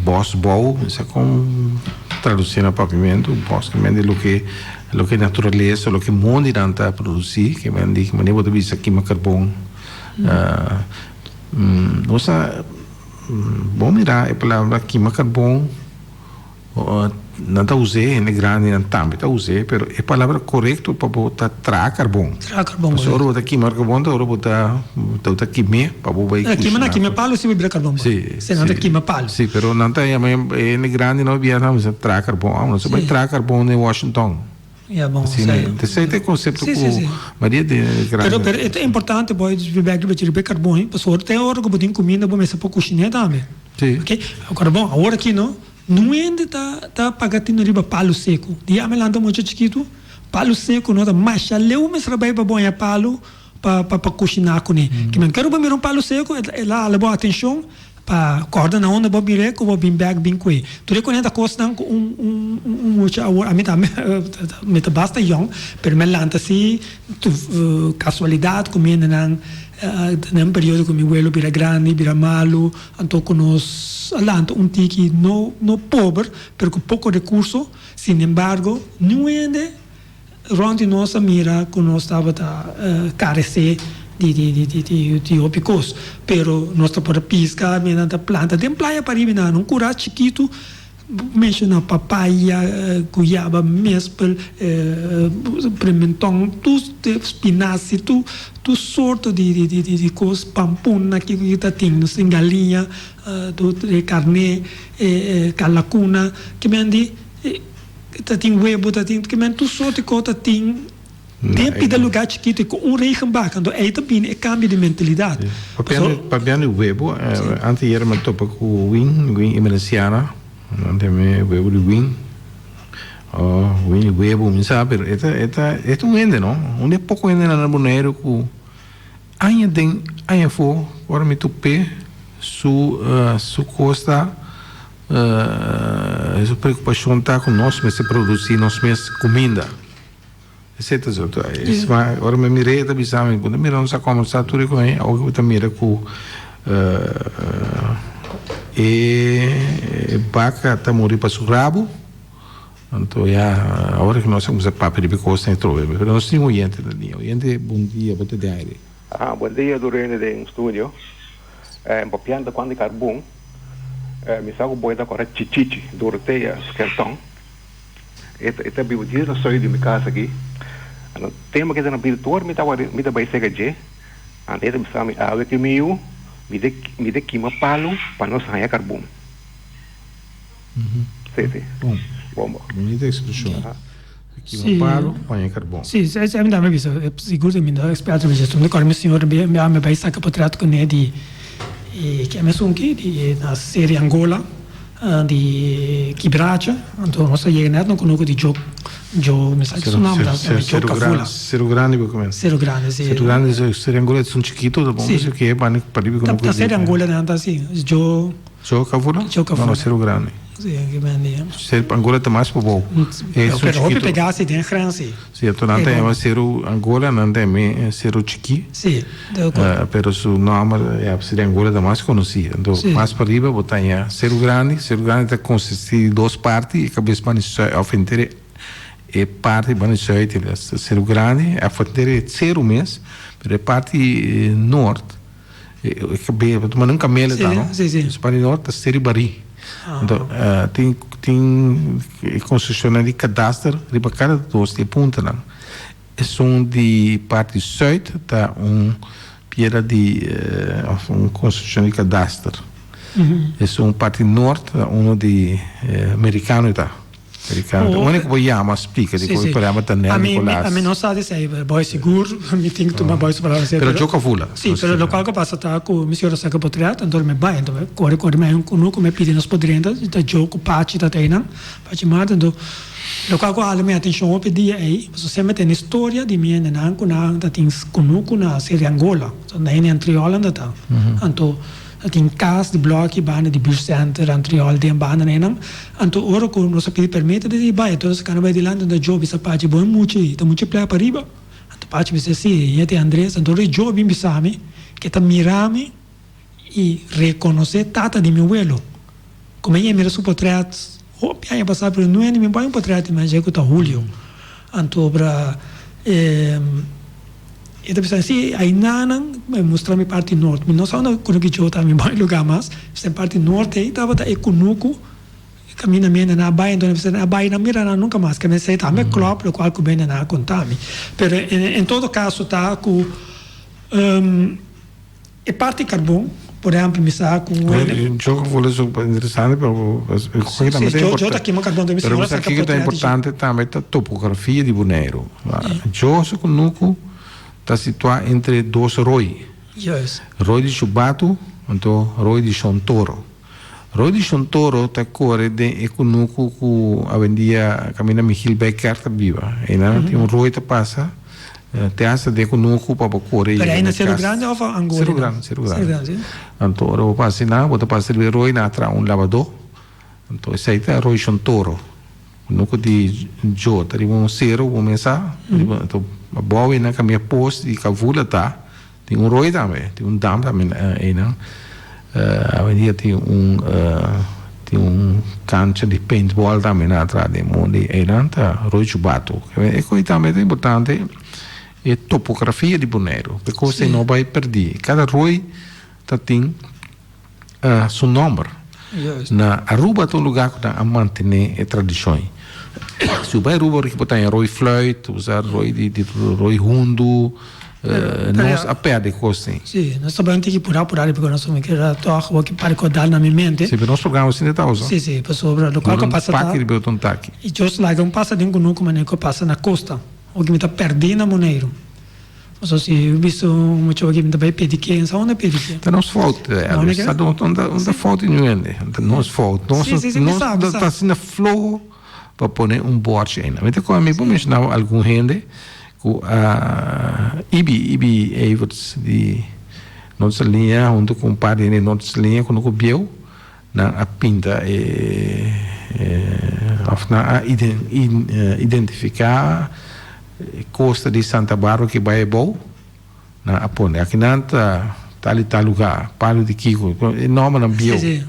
bòsbou, mi sa kon tradusí na papiamentu, bòs ke men di loke loke naturalesa, loke mondinan ta produsí, ke men di manera bo ta bisa kima karbon. Nos a bon mira e palabra kima karbon. Nan ta us'é, hende grandinan tambe ta us'é, pero e palabra korekto pa bo ta traha karbon. Traha karbon, Pasobra ora bo ta kima karbon ta ora bo ta bo ta kim'é pa bo bai kushiná. Kima nan kima palu si bo bira karbon bo. Sí, sí. Nan ta kima palu. Sí, pero nan ta yama e hende grandinan hopi biaha nan bisa traha karbon. Amo nos ta bai traha karbon den Washington. Ya bon, Asina, sí. Esei ta e konsepto Sí, sí, ku sí. Maria den e grandi. Pero pero e ta importante bo bek riba riba e karbon, pasobra te ora ku bo tin kuminda bo mester por kushiné tambe. Sí. Ok, awor bon, awor aki no, nun hende ta ta paga tino riba palu seku. Di ami lanta mucha chikitu, palu seku no ta masha leu mester a bai pa bo haña palu pa pa pa kushiná kuné. Ke men kero bo mira un palu seku, e la hala bo atenshon pa kòrda na unda bo mir'é ku bo bin bèk bin ku'é. Tur e kuné ta kosnan ku un un un mucha awor, ami tambe mi ta basta yòn, pero mi a lanta si kasualidat ku mi hendenan den un periodo ku mi welo bira grandi, bira malu. Anto ku nos a lanta un tiki no no pober, pero ku poko rekurso, sin embargo niun hende rònt di nos a mira ku nos tabata karesé di di di di di di hopi kos. Pero nos ta por a piska, mi nan ta planta den playa pariba nan un kura chikitu. Menshoná papaya, guyaba, mespel, pimentòn, tur spinasi, tur tur sorto di di kos, pampuna kiko ki ta tin, nos tin galiña, karné, kalakuna, kimendi ta tin webo, ta tin kimendi tur sorto di kos ta tin. Den pida lugá chikitu i ku un regenbak, anto ei ta bini e kambio di mentalidat. Papiando di webo, anteayer mi a topa ku Win, Win Emerenciana, nan ta yam'é webo di Win, oh Win di webo, mi sa, pero e ta e ta e ta un hende no, un di e poko hendenan na Boneiru ku aña den aña afó ora mi top'é su su kos ta su preokupashon ta ku nos mester produsí nos mes kuminda. Esei ta so. Esma ora mi mir'é e ta bisa mi, bo ta mira nos a kòmbersá tur e ku mi, awor ku bo ta mira ku e baka ta muri pa su rabu, anto ya awor ku nos a kuminsá papia riba e kosnan atrobe. Pero nos tin oyente ta dia. Oyente, bon dia, bo ta den aire. Ah, buen dia tur hende den studio. Papiando kuantu di karbon, mi sa ku bo ta kòrda Chichichi, Dorothea Skelton. E ta e ta biba djis na soi di mi kas aki. Anto tempu ku e ta na bida tur mi tabata mi ta bai seka dje. Anto e ta bisa mi, Awe ku mi yu, mi ta mi ta kima palu pa nos haña karbon. Sí, sí. Bon. Bon bo. Bunita ekspreshon. Kima palu pa haña karbon. Sí, esei mi tambe bisa. Sigur mi no eksperto riba dje. Mi kòrda mi señor mi a bai saka potret kuné di e ke mesun ki di na Serie Angola. Di Kibracha, anto nos a yega net na kunuku di Djo, Djo, mi sa ki su nomber ta, Djo Kafula. Seru Grandi bo kumen? Seru Grandi, si. Seru Grandi, Seru Angola esun chikito, ta bon Si. ke bani pariba kunuku Ta Seru Angola nan ta si, Djo. Joe Kavula? Joe Kavula. No, no, Seru Grandi. Sí, ke men di. Seru Angola ta mas pabou. Pero, pero hopi pegá si den grens si. Sí, anto nan ta yama Seru Angola, nan ta yama Seru Chikí. Sí, de acuerdo. Pero su nomber, ya, Seru Angola ta mas konosí. Anto mas pariba bo ta haña Seru Grandi. Seru Grandi ta konsistí di dos parti, e kabes banda sùit òf henter e parti banda sùit ta Seru Grandi, òf henter e seru mes, pero e parti nort. E kabel, bo ta manda un kamel ta, no? Sí, sí. Su parti nort ta Seri Barí. Anto, tin, tin e konstrukshonnan di kadaster riba kada dos di e puntanan. Esun di parti sùit ta un piedra di, òf un konstrukshon di kadaster. Esun parti nort ta unu di merikano ta. Merikano. Oh, Unda ku bo yama splika di Sí, ku sí. problema ta Nel Ami, mi, Nicolaas. ami no sa di esei, pero boy sigur mi tin ku tuma boy su palabra serio. Pero Joe Kavula. Sí, pero lokual ku pasa ta ku mi señora saka potret, anto mi bai, anto mi kore kore mi haña un kunuku, mi pidi nos por drenta, i ta Joe ku Pachi ta einan, Pachi Martin, anto lokual ku hala mi atenshon hopi dia ei, pasobra semper tene historia di mi hendenan ku nan ta tin kunuku na Seri Angola, so na hende Antriolan ta ta, anto. Ta tin kas di blòki banda di buurtcenter, Antriol den banda nenan. Anto ora ku nos a pidi permit ta di bai, anto nos a kana bai dilanti anto Joe bisa Pachi bo e mucha ei, ta mucha playa pariba? Anto Pachi bisa si, e ta e Andres. Anto ora Joe bin bisa mi ke ta mira mi i rekonosé tata di mi welo. Como e mira su potret hopi aña pasá pero nuende mi bai un potret di mi dje ku ta Julio. Anto obra e e ta bisa si ainanan e mustra mi parti nort. Mi no sa unda kunuku djo ta mi bai luga mas. Bisa e parti nort ei tabata e kunuku kaminda mi hende nan a bai anto nan bisa nan a bai nan mira nan nunka mas. Kende esei tambe klòp lokual ku mi hende nan a konta mi. Pero en todo kaso ta ku. E parti karbon, por ehèmpel, mi sa ku un hende. Yo gevoel is ook interesante, pero Sí, sí, yo, yo ta kima karbon, mi Pero señora saka kiko ta portret di importante tambe ta topografia di Boneiru. Yo su kunuku ta situá entre dos roi. Juist. Roi di Chubatu anto roi di Shontoro. Roi di Shontoro ta kore den e kunuku ku awendia kaminda Michiel Bijkerk ta biba. Einan tin un roi ta pasa. Te hasta den kunuku pa bo kore Pero yega ei na na Seru kas. Grande of Angola? Seru Grande, Seru Seru Grande. Grande, sí. Anto ora bo pasa einan bo ta pasa riba e roi nan a traha un labadó. Anto esei ta Roi Shontoro. Kunuku di Djo ta riba un seru bo mes sa. Riba anto abou einan kaminda pos di Kavula ta. Tin un roi tambe, tin un dam tambe einan. Awendia tin un tin un cancha di paintball tambe nan a traha den mondi einan ta Roi Chubato. E koi tambe ta importante e topografia di Boneiru, pa e kos ei no bai perdi. Kada roi ta tin su nomber. Na Aruba ta un lugar ku nan a mantene e tradishon ei. Si bo bai Aruba ora ki bo ta haña roi fluit, bo sa roi di di roi hundu, nos a perde kos ei. Sí, nos ta bai un tiki purá purá riba ku nos mi keda tòg awor ki pa rekordá na mi mente. Sí, pero nos programa asina ta usa. Sí, sí, pasobra lokual ku a pasa ta. Paki riba otro un taki. I just laga un pasa den kunuku manera ku a pasa na kosta. Awor ki mi ta pèrdí na Boneiru. Pasobra si mi bisa un mucha awor ki mi ta bai pidi ke, sa unda pidi ke? Ta nos fout, Elvis. Ta nos, no ta fout di niun hende. Ta nos fout. Nos ta asina floho pa pone un bòrchi einan. Mi ta kòrda mi por menshona algun hende ku a Ibi, Ibi Everts di Norte Saliña huntu ku un par di hende di Norte Saliña ku no ku bieu nan a pinta e òf nan a identifiká E kosta di Santa Barbara ki bai abou, nan a pone. Akinan ta tal i tal lugá, palu di kiko, e nòmbernan bieu.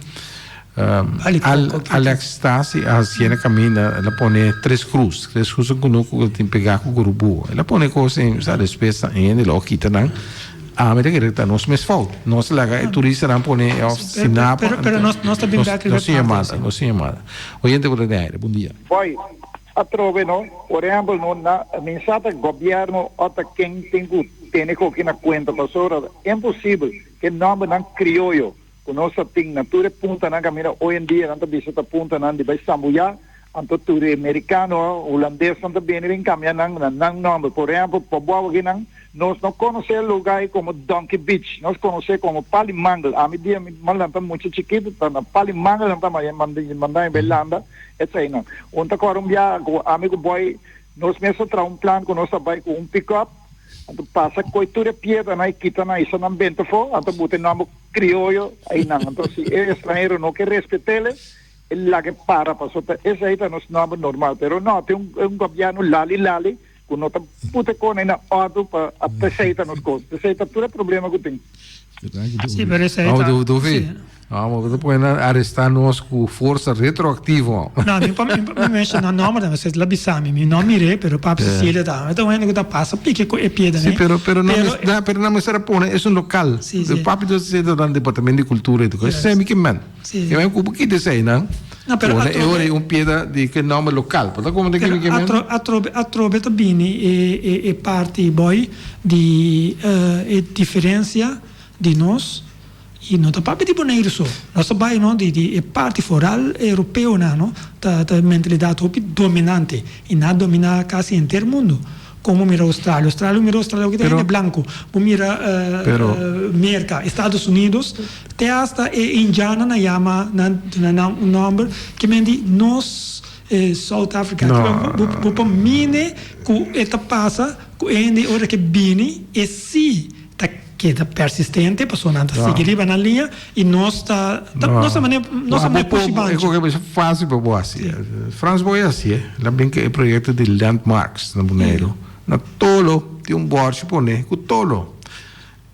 Alex Stasi a hasié na kaminda, el a pone Tres Cruz. Tres Cruz ta un kunuku ku tin pegá ku Gurubú. El a pone kos ei, sa despues ta hende lo a kita nan. Ami ta kere ta nos mes fout. Nos laga e turistanan pone òf sinapa. Pero nos ta bin bèk riba e parti. Nos sin yamada. Oyente ku ta den aire, bon dia. Boy, Atrobe no, por ehempel no na mi sa ta gobierno o ta ken tin cu tene coki na cuenta pasobra ta imposibel ke nombernan crioyo cu nos ta tin na tur e puntanan caminda hoy en dia nan ta bisa ta puntanan di bay sambuya anto tur e mericano hulandesnan ta bini bin cambia nan na nan nomber por ehempel Pobua awokinan nos no conoce e lugar ey como Donkey Beach nos conoce como Pali Mangel ami dia mi lanta mucha chikito ta na Pali Mangel nan ta manda mi bay landa. Eseinan. Un ta kòrda un biaha ku ami ku Boy nos mes a traha un plan ku nos a bai ku un pick-up. Anto pasa koe tur e piedranan i kita nan hisa nan benta afó, anto buta e nòmber krioyo einan. Anto si e estranhero no ke respet'el, e laga e para pasobra ta esei ta nos nòmber normal. Pero no, tin un gobièrnu lali lali ku no ta buta e kos na òrdu pa esei ta nos kos. Esei ta tur e problema ku tin. Sí, pero esei ta. Dufi, Vamos, bo ta pone nan arestá nos ku forsa retroaktivo. No, mi pa mi menshoná nòmber tambe, esei la bisa mi. Mi no mir'é, pero Papi Cecilia ta. Mi ta un hende ku ta pasa piki ku e piedra Sí, pero pero nan mes na pero nan mester a pone esun lokal. Sí, sí. Papi ta seta den departamento di kultura i tur kos. Esei mi ke men. Sí. Ke men ku bo kita esei nan. No, pero Pone e ora ei un piedra di ke nòmber lokal. Por ta komo ta Pero ke mi ke men? atro atrobe atrobe ta bini e e e parti boy di e diferensia di nos. I no ta papia di Boneiru so. Nos ta bai no di di e parti foral europeonan no ta ta mentalidat hopi dominante i nan a domina kasi henter mundu. Kon bo mira Australia? Australia bo mira Australia hopi ta hende blanku. Bo mira Merka, Estados Unidos te hasta e indiannan a yama nan duna nan un nomber ke men di nos South Africa. Bo por mine ku e ta pasa ku e hende ora ke bini e si ta keda persistente pasobra nan ta sigui riba nan liña y nos ta nos ta manera nos ta manera pushi banchi. E koke bisa fácil pa bo hasi. Frans Boy a hasi e. El a brinca e proyecto di Landmarks na Boneiru. Na tolo tin un bòrchi pone ku tolo.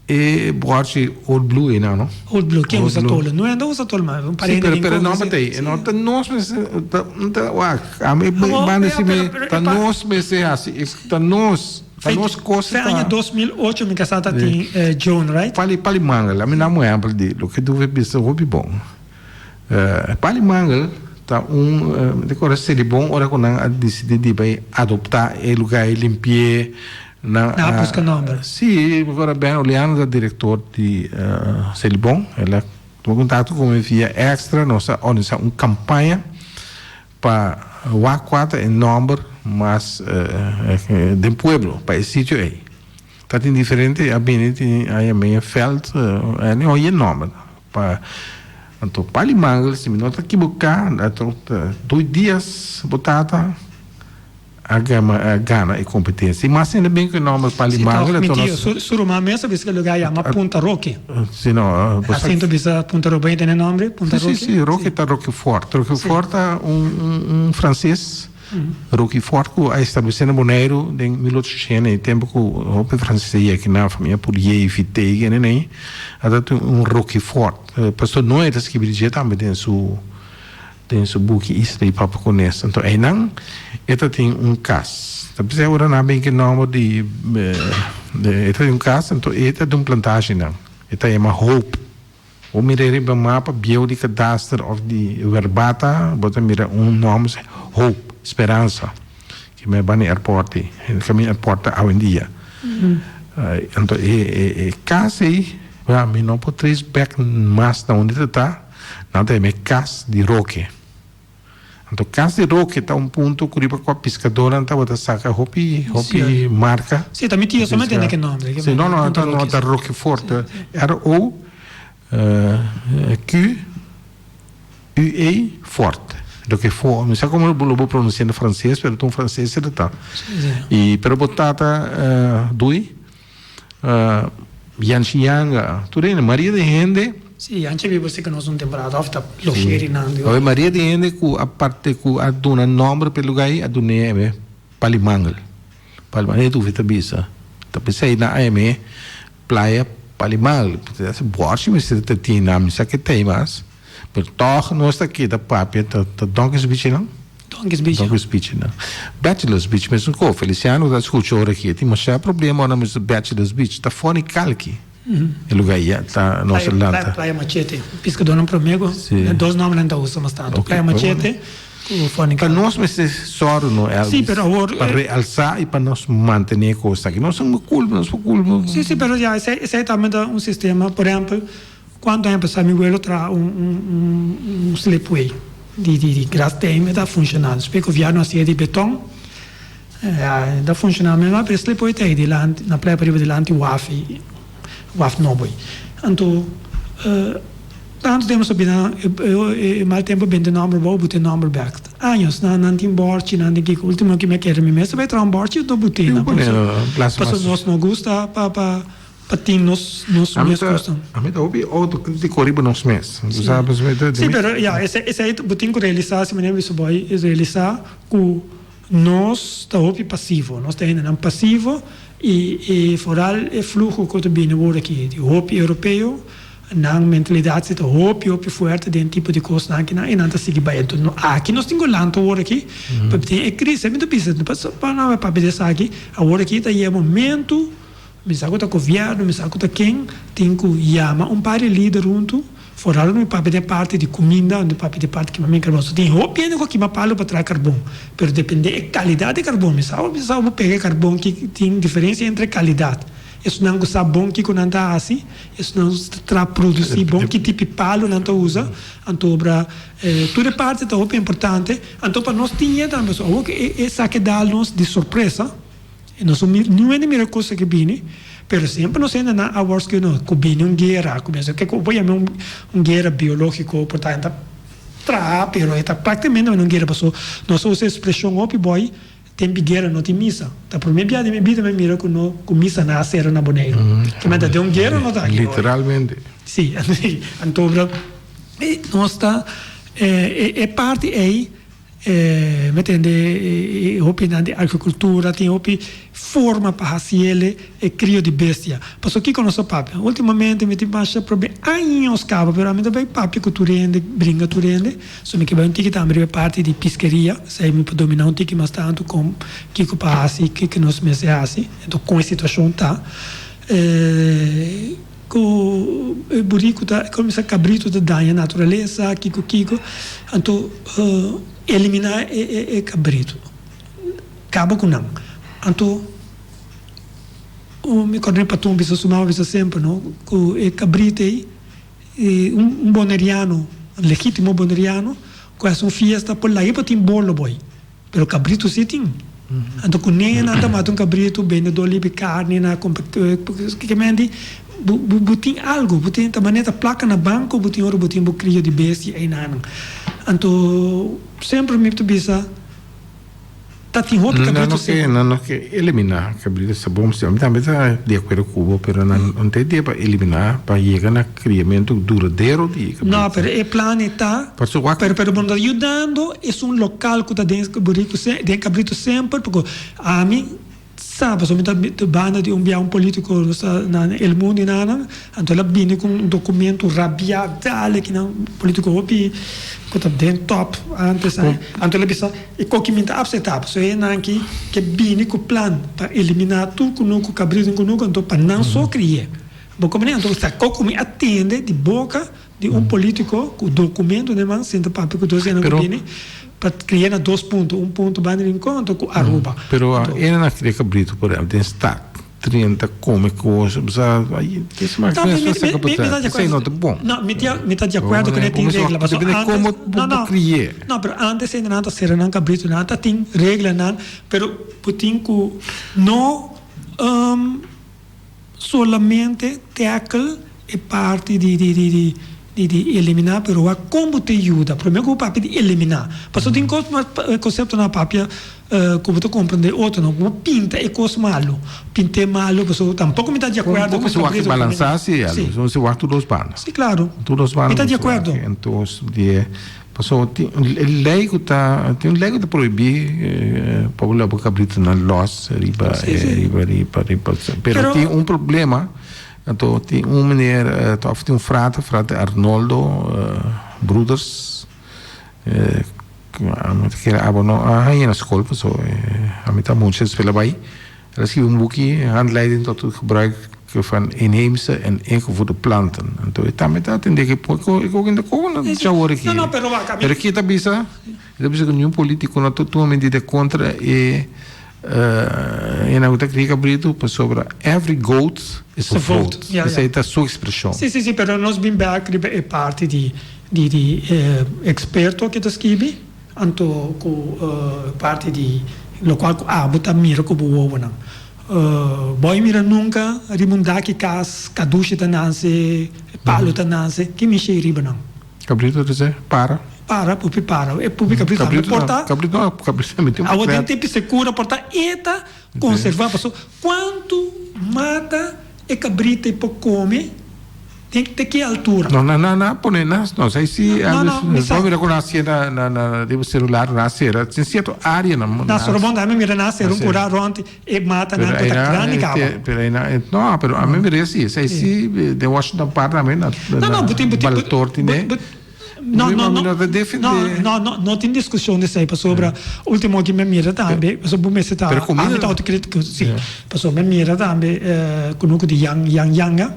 E bòrchi Old Blue ei nan no? Old Blue, ken usa tolo? No hende usa tolo mas. Un parente di pero e nòmber ta ei. E no ta nos mester ta wak ami banda si mi ta nos mester hasi ta nos. Pa nos kos ta. Fe aña 2008 mi kasá ta tin Joan, right? Pali pali mangel, ami na un ehèmpel di loke Duve bisa hopi bon. Pali mangel ta un, mi ta kòrda Selibon ora ku nan a disidí di bai adoptá e lugá ei limpi'é, nan a. Nan a buska nòmber. Sí, mi kòrda Ben Oleano ta direktor di Selibon, el a tuma kontakto ku mi via Extra, nos a organisá un kampaña Pa wak kua ta e nòmber mas den pueblo pa e sitio ei. Ta tin diferente a bini tin a yam'é vèlt a no oye nòmber pa anto Pali Mangel si mi no ta kiboká anto ta dui dias bo tata a gana e kompetensia i mas hende bin ku e nòmber Pali Mangel anto nos Su ruman mes a bisa ku e lugá yama Punta Roque. Si no bo sa. Asinto bisa Punta Roque bo a tende e nòmber Punta Roque? Si si Roque ta Roquefort Roquefort ta un franses Roquefort ku a establesé na Boneiru den 1800 e tempu ku hopi franses a yega na famia Pourier Vitei kende nei a ta tin un Roquefort Pastor Noe ta skibi di dje tambe den su Den su buki Isla di Papa Kunes. Anto einan e ta tin un kas. Ta bisa ora nan a bin ku e nòmber di e ta tin un kas anto e ta tin un plantashi nan. E ta yama Hope. Bo mira riba mapa bieu di kadaster òf di Werbata bo ta mira un nòmber Hope, Speransa. Ki me bani airport ei. Kaminda airport ta awendia. Anto e kas ei mi no por trace back mas na unda ta ta. Nan ta yama e kas di Roque. Anto kas di Roque ta un punto ku riba kua piskadornan tabata saka hopi hopi marka. Sí, ta mi tio solamente tende ke nomber. Sí, no, no, ta no ta Roquefort. R O Q U E Fort. Roquefort. Mi sa komo lo bo pronunsia na franses, pero ta un franses e ta. I pero bo tata dui. Yanchi Yanga, tur hende, maria di hende. Sí, Yanchi biba si ku nos un temporada òf ta logeer nan. Sí, maria di hende ku a parte ku a duna nòmber pa e lugá ei a dun'é e Palimangel. Palimangel e tufi ta bisa. Ta p'esei nan a yam'é Playa Palimangel. Bòrchi mester ta tin nan, mi sa ke ta ei mas. Pero tòg nos ta keda papia ta Donkeys Beach nan? Donkeys Beach. Donkeys Beach nan. Bachelors Beach mesun ko. Feliciano ta skucha ora aki. E tin masha problema ora mester Bachelors Beach. Ta foni kalki e lugar ei ta nos a lanta. Playa Machete. Piskadónan promé ku dos nòmbernan ta usa mas tantu. Playa Machete ku foni kalki. Pa nos mester sòru no Elvis. Sí, pero awor. Pa realsá i pa nos mantené kos aki. Nos no kulpa, nos por kulpa. Sí, sí, pero ya esei tambe ta un sistema. Por ehèmpel. Cuanto aña pasa mi welo traha un slipway di gras teim e ta funciona. Despues gobierno a haci'e di beton e ta funciona mehor pero e slipway ta ey dilanti na playa pariba dilanti waf ey waf nobo ey. Anto. Tantu tempu nos a bira e mal tempu bende nòmber bou buta e nòmber bèk. Años nan nan tin bòrchi nan tin kiko. Ultimo ki mi a kere mi mes a bai traha un bòrchi do but'é nan pasobra nos no gusta pa pa pa tin nos nos mes kosnan. Ami ta hopi outokritiko riba nos mes. Si si pero ya esei bo tin ku realisá si manera bisa bo realisá ku nos ta hopi pasivo. Nos ta hendenan pasivo i i foral e fluho ku ta bini awor aki di hopi europeo. Nan mentalidat si ta hopi hopi fuerte den tipo di kosnan aki nan i nan ta sigui bai. Enton no aki nos tin ku lanta awor aki pasobra tin e krisis. Mi ta bisa pa nan papia di esaki awor aki ta yega momentu mi sa ku ta gobièrnu mi sa ku ta ken tin ku yama un par di lider huntu foral mi papia den parti di kuminda mi papia den parti kima karbon. So tin hopi hende ku a kima palu pa traha karbon pero depende e kalidat di karbon mi sa mi sa bo pega e karbon ki tin diferensia entre kalidat. Esnan ku sa bon kiko nan ta hasi, esnan ta tra produsí bon ki tipi palu nan ta usa, anto obra tur e parti ta hopi importante. Anto pa nos tin e tambe, awor ku esaki dal nos di sorpresa, nos no mira, niun hende mira kos aki bini, pero semper nos hende nan a wòrdu no, ku bini un guera, ku bini, ke ku bo yama un guera biológiko por ta hende ta traha, pero e ta práktikamente un guera pasobra nos a usa e ekspreshon hopi bòi. Tempi guera no tin misa. Ta prome bia den mi bida mi a mira ku no ku misa na a sera na Boneiru. Ke menta den un guera no ta aki. Literalmente. Si, anto nos ta e parti ei mi tende e hopinan di agrikultura tin hopi forma pa hasi ele e krio di bestia. Pasobra kiko nos ta papia? Ultimamente mi tin masha probe años kaba pero ami ta bai papia ku tur hende, bringa tur hende. So mi ke bai un tiki tambe riba e parti di piskeria, esei mi por dominá un tiki mas tantu kon kiko pa hasi, kiko nos mester hasi, enton kon e situashon ta. Ku e buriku ta, kon mi sa kabritu ta daña naturalesa, kiko kiko, anto eliminá e kabritu, kaba ku nan. Anto mi kòrda mi patron bisa su mama bisa semper no, ku e kabritu ei. E un boneriano, un legítimo boneriano, ku hasi un fiesta por laga por tin bolo boy, pero kabritu si tin. Anto ku nenan ta mata un kabritu, bendedor libi karni na kumpra kikimenti bo bo tin algu, bo tin ta manera ta plaka na banko bo tin ora bo tin bo krio di bestia einanan. Anto semper mi ta bisa. Ta tin hopi kabritu seku. Nan no ke eliminá kabritu sa bon si. Mi tambe ta di akuerdo ku bo, pero nan no ta idea pa eliminá pa yega na kriamentu duradero di kabritu. No, pero e plan e ta, pero pero bo no ta yudando esun lokal ku ta den buriku den kabritu semper, pasobra ami Sa, pasobra mi ta banda di un bia un politico nos ta na El Mundo y nan, anto el a bini cu un documento rabia dale ki nan politico hopi cu ta den top antes, anto el a bisa e koki mi ta acepta, pasobra e nan ki ke bini cu plan pa elimina tur cunucu, cabrito den cunucu, anto pa nan so crie. Bo comprende? Anto sa koki mi a tende di boca Di un politico cu documento den man sinta papia cu dos hende cu bini pa cria na dos punto, un punto banda di Rincon anto cu Aruba. Pero hende na cria cabrito por ehempel den stad 30 come cos sa esey no ta bon. No mi ta di acuerdo cu ne tin regla pasobra antes no no no pero antes hende nan ta cera nan cabrito nan ta tin reglanan pero bo tin cu no. Solamente tackle e parti di di di di di di eliminá pero wak kon bo ta yuda promé ku bo papia di eliminá pasobra tin kos konseptonan papia ku bo ta komprendé otro no bo pinta e kos malu pint'é malu pasobra tampoko mi ta di akuerdo ku wak balansá si si wak tur dos banda si klaro tur dos banda mi ta di akuerdo entos di e pasobra tin e lei ku ta tin un lei ku ta prohibí pa bo laba kabritonan lòs riba riba riba riba pero tin un problema anto tin un meneer òf tin un frater frater Arnoldo Broeders mi ta kere abo no a haña na skol pasobra ami ta mucha escuela bai. El a skibi un buki, Handleiding tot het gebruik van inheemse en ingevoerde planten. Anto e tambe ta atende ke por e koken ta koken na djawor aki. Pero ki e ta bisa? E ta bisa ku niun politiko no ta tuma medida kontra e hende ku ta kria kabritu pasobra every goat is a vote. Esei ta su ekspreshon. Si, si, si, pero nos bin bek riba e parti di di eksperto ke ta skibi. Anto ku parti di lokual ku abo ta mira ku bo wowonan. Bo a mira nunka riba un daki kas kadushi ta nanse, palu ta nanse, ke mishi ei riba nan? Kabritu ta se para. Para, pupi para. E pupi kabritu tambe por ta. Kabritu no, kabritu tambe tin un Awa den tempu sekura por ta e ta konservá pasobra kuantu mata e kabritu ei por kome den te ki altura. No, nan nan a pone nas, no sai si No, no, mi sa. Bo mira ku nan hasié na na na riba selular nan a sera tin sierto áreanan. Na Sorobon tambe mi mira nan a sera un kura rònt E matanan ku ta grandi kaba. Pero einan, no, pero ami mira si, esei si den Washington Park tambe na Baltoor tine. No, no, no, no, no, no tin diskushon di esei pasobra ultimo ki mi a mira tambe, pasobra bo mester ta, ami ta autokritiko, si, pasobra mi a mira tambe kunuku di Yang Yang Yanga,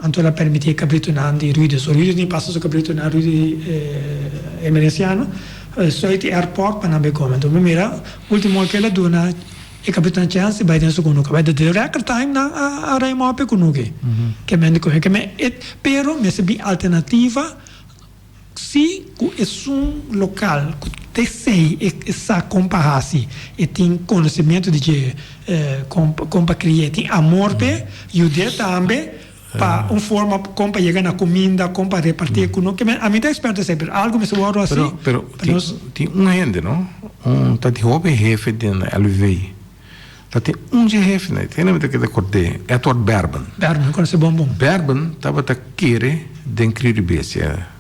anto el a permiti e kabritunan di Ruido, so Ruido tin pasa su kabritunan Ruido di Emerenciano, Zuid Airport pa nan bai kome. Anto mi mira ultimo ke el a duna e kabritunan chèns di bai den su kunuku. Bai den record time nan a ruim op e kunuku. Ke men di kome ke men e pero mester bin alternativa si ku esun lokal ku ta esei e sa kon pa hasi e tin konosementu di dje kon kon pa kria e tin amor p'e yud'é tambe pa un forma kon pa yega na kuminda kon pa reparti e kuno ke men ami ta eksperto esei pero algu mester wòrdu hasi Pero pero tin tin un hende no un ta tin hopi hefe den LVV ta tin un dje hefe nan tin hende mi ta keda kord'é Edward Berben Berben mi konosé bon bon. Berben tabata kere den krio di bestia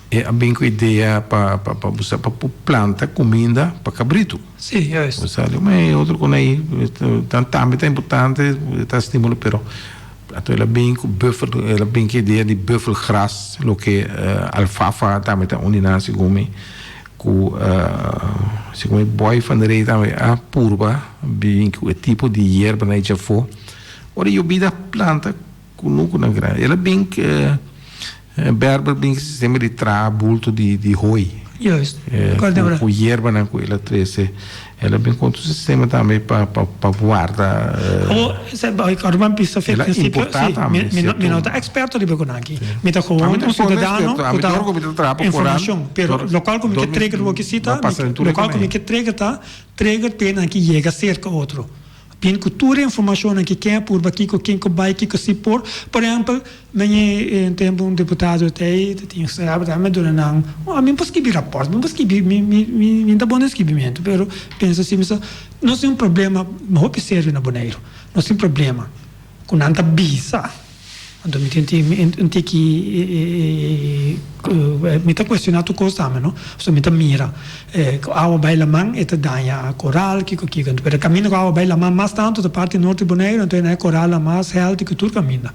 E a bin ku idea pa pa pa busa pa por planta kuminda pa kabritu. Sí, juist. Bo sa di ma e otro kon ei tan tambe ta importante ta stimulo pero anto el a bin ku buffel el a bin ku idea di buffelgras loke alfafa tambe ta un di nan segun mi ku segun mi Boy van der Rey tambe a purba bin ku e tipo di yerba nan echa afó ora yobida planta kunukunan grandi el a bin Berber bin sistema di traha bulto di di hooi. Juist. Ku ku yerbanan ku el a trese. El a bin kontra un sistema tambe pa pa pa warda. Awo, ora bo a bisa fe El a prinsipio, importá si, tambe mi mi sierto. no ta eksperto riba e aki. Mi ta gewoon Ami un tampoco no siudadano eksperto. ku Ami ta dor ku mi ta traha pa koran, informashon. Pero dor lokual ku mi dor ke mi trigger bo kisita, a pasa den tur e lokual ku mi konai. ke trigger ta trigger p'e nan ki yega serka otro. Bin ku tur e informashonnan ki ken a purba kiko, ken ku bai, kiko si por. Por ehèmpel, meñe un tempu un diputado ta ei ta tin sera ta mi a duna nan, mi no por skibi rapòrt, mi no por skibi, mi mi mi mi no ta bon den skibimentu, pero pensa si mi sa, nos tin un problema hopi serio na Boneiru. Nos tin problema ku nan ta bisa. Anto mi tin un tiki mi ta cuestiona tur cos tambe no pasobra mi ta mira cu awa bay laman e ta daña coral kico kico anto pero caminda cu awa bay laman mas tanto ta parti norte di Boneiru anto e coralnan mas healthy cu tur caminda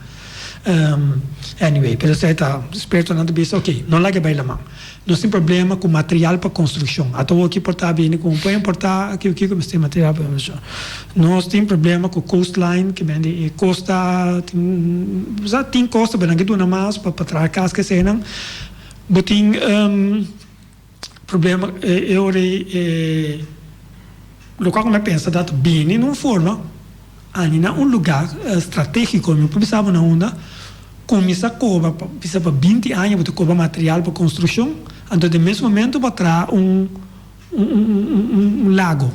anyway pero esey ta expertonan ta bisa ok no laga e bay laman. Nos tin problema ku material pa konstrukshon. Ata awoki por ta bini ku un por importá kiko kiko mester material pa konstrukshon. Nos tin problema ku coastline ke men di e kosta tin sa tin kosta pero nan ke duna mas pa pa traha kas ke eseinan. Bo tin problema e ora ei e lokual ku mi a pensa dat bini na un forma. Ani na un lugá stratégiko, mi por bisa bo na unda, kuminsá koba pa bisa pa 20 aña bo ta koba material pa konstrukshon, anto den mes momento bo a traha un un lago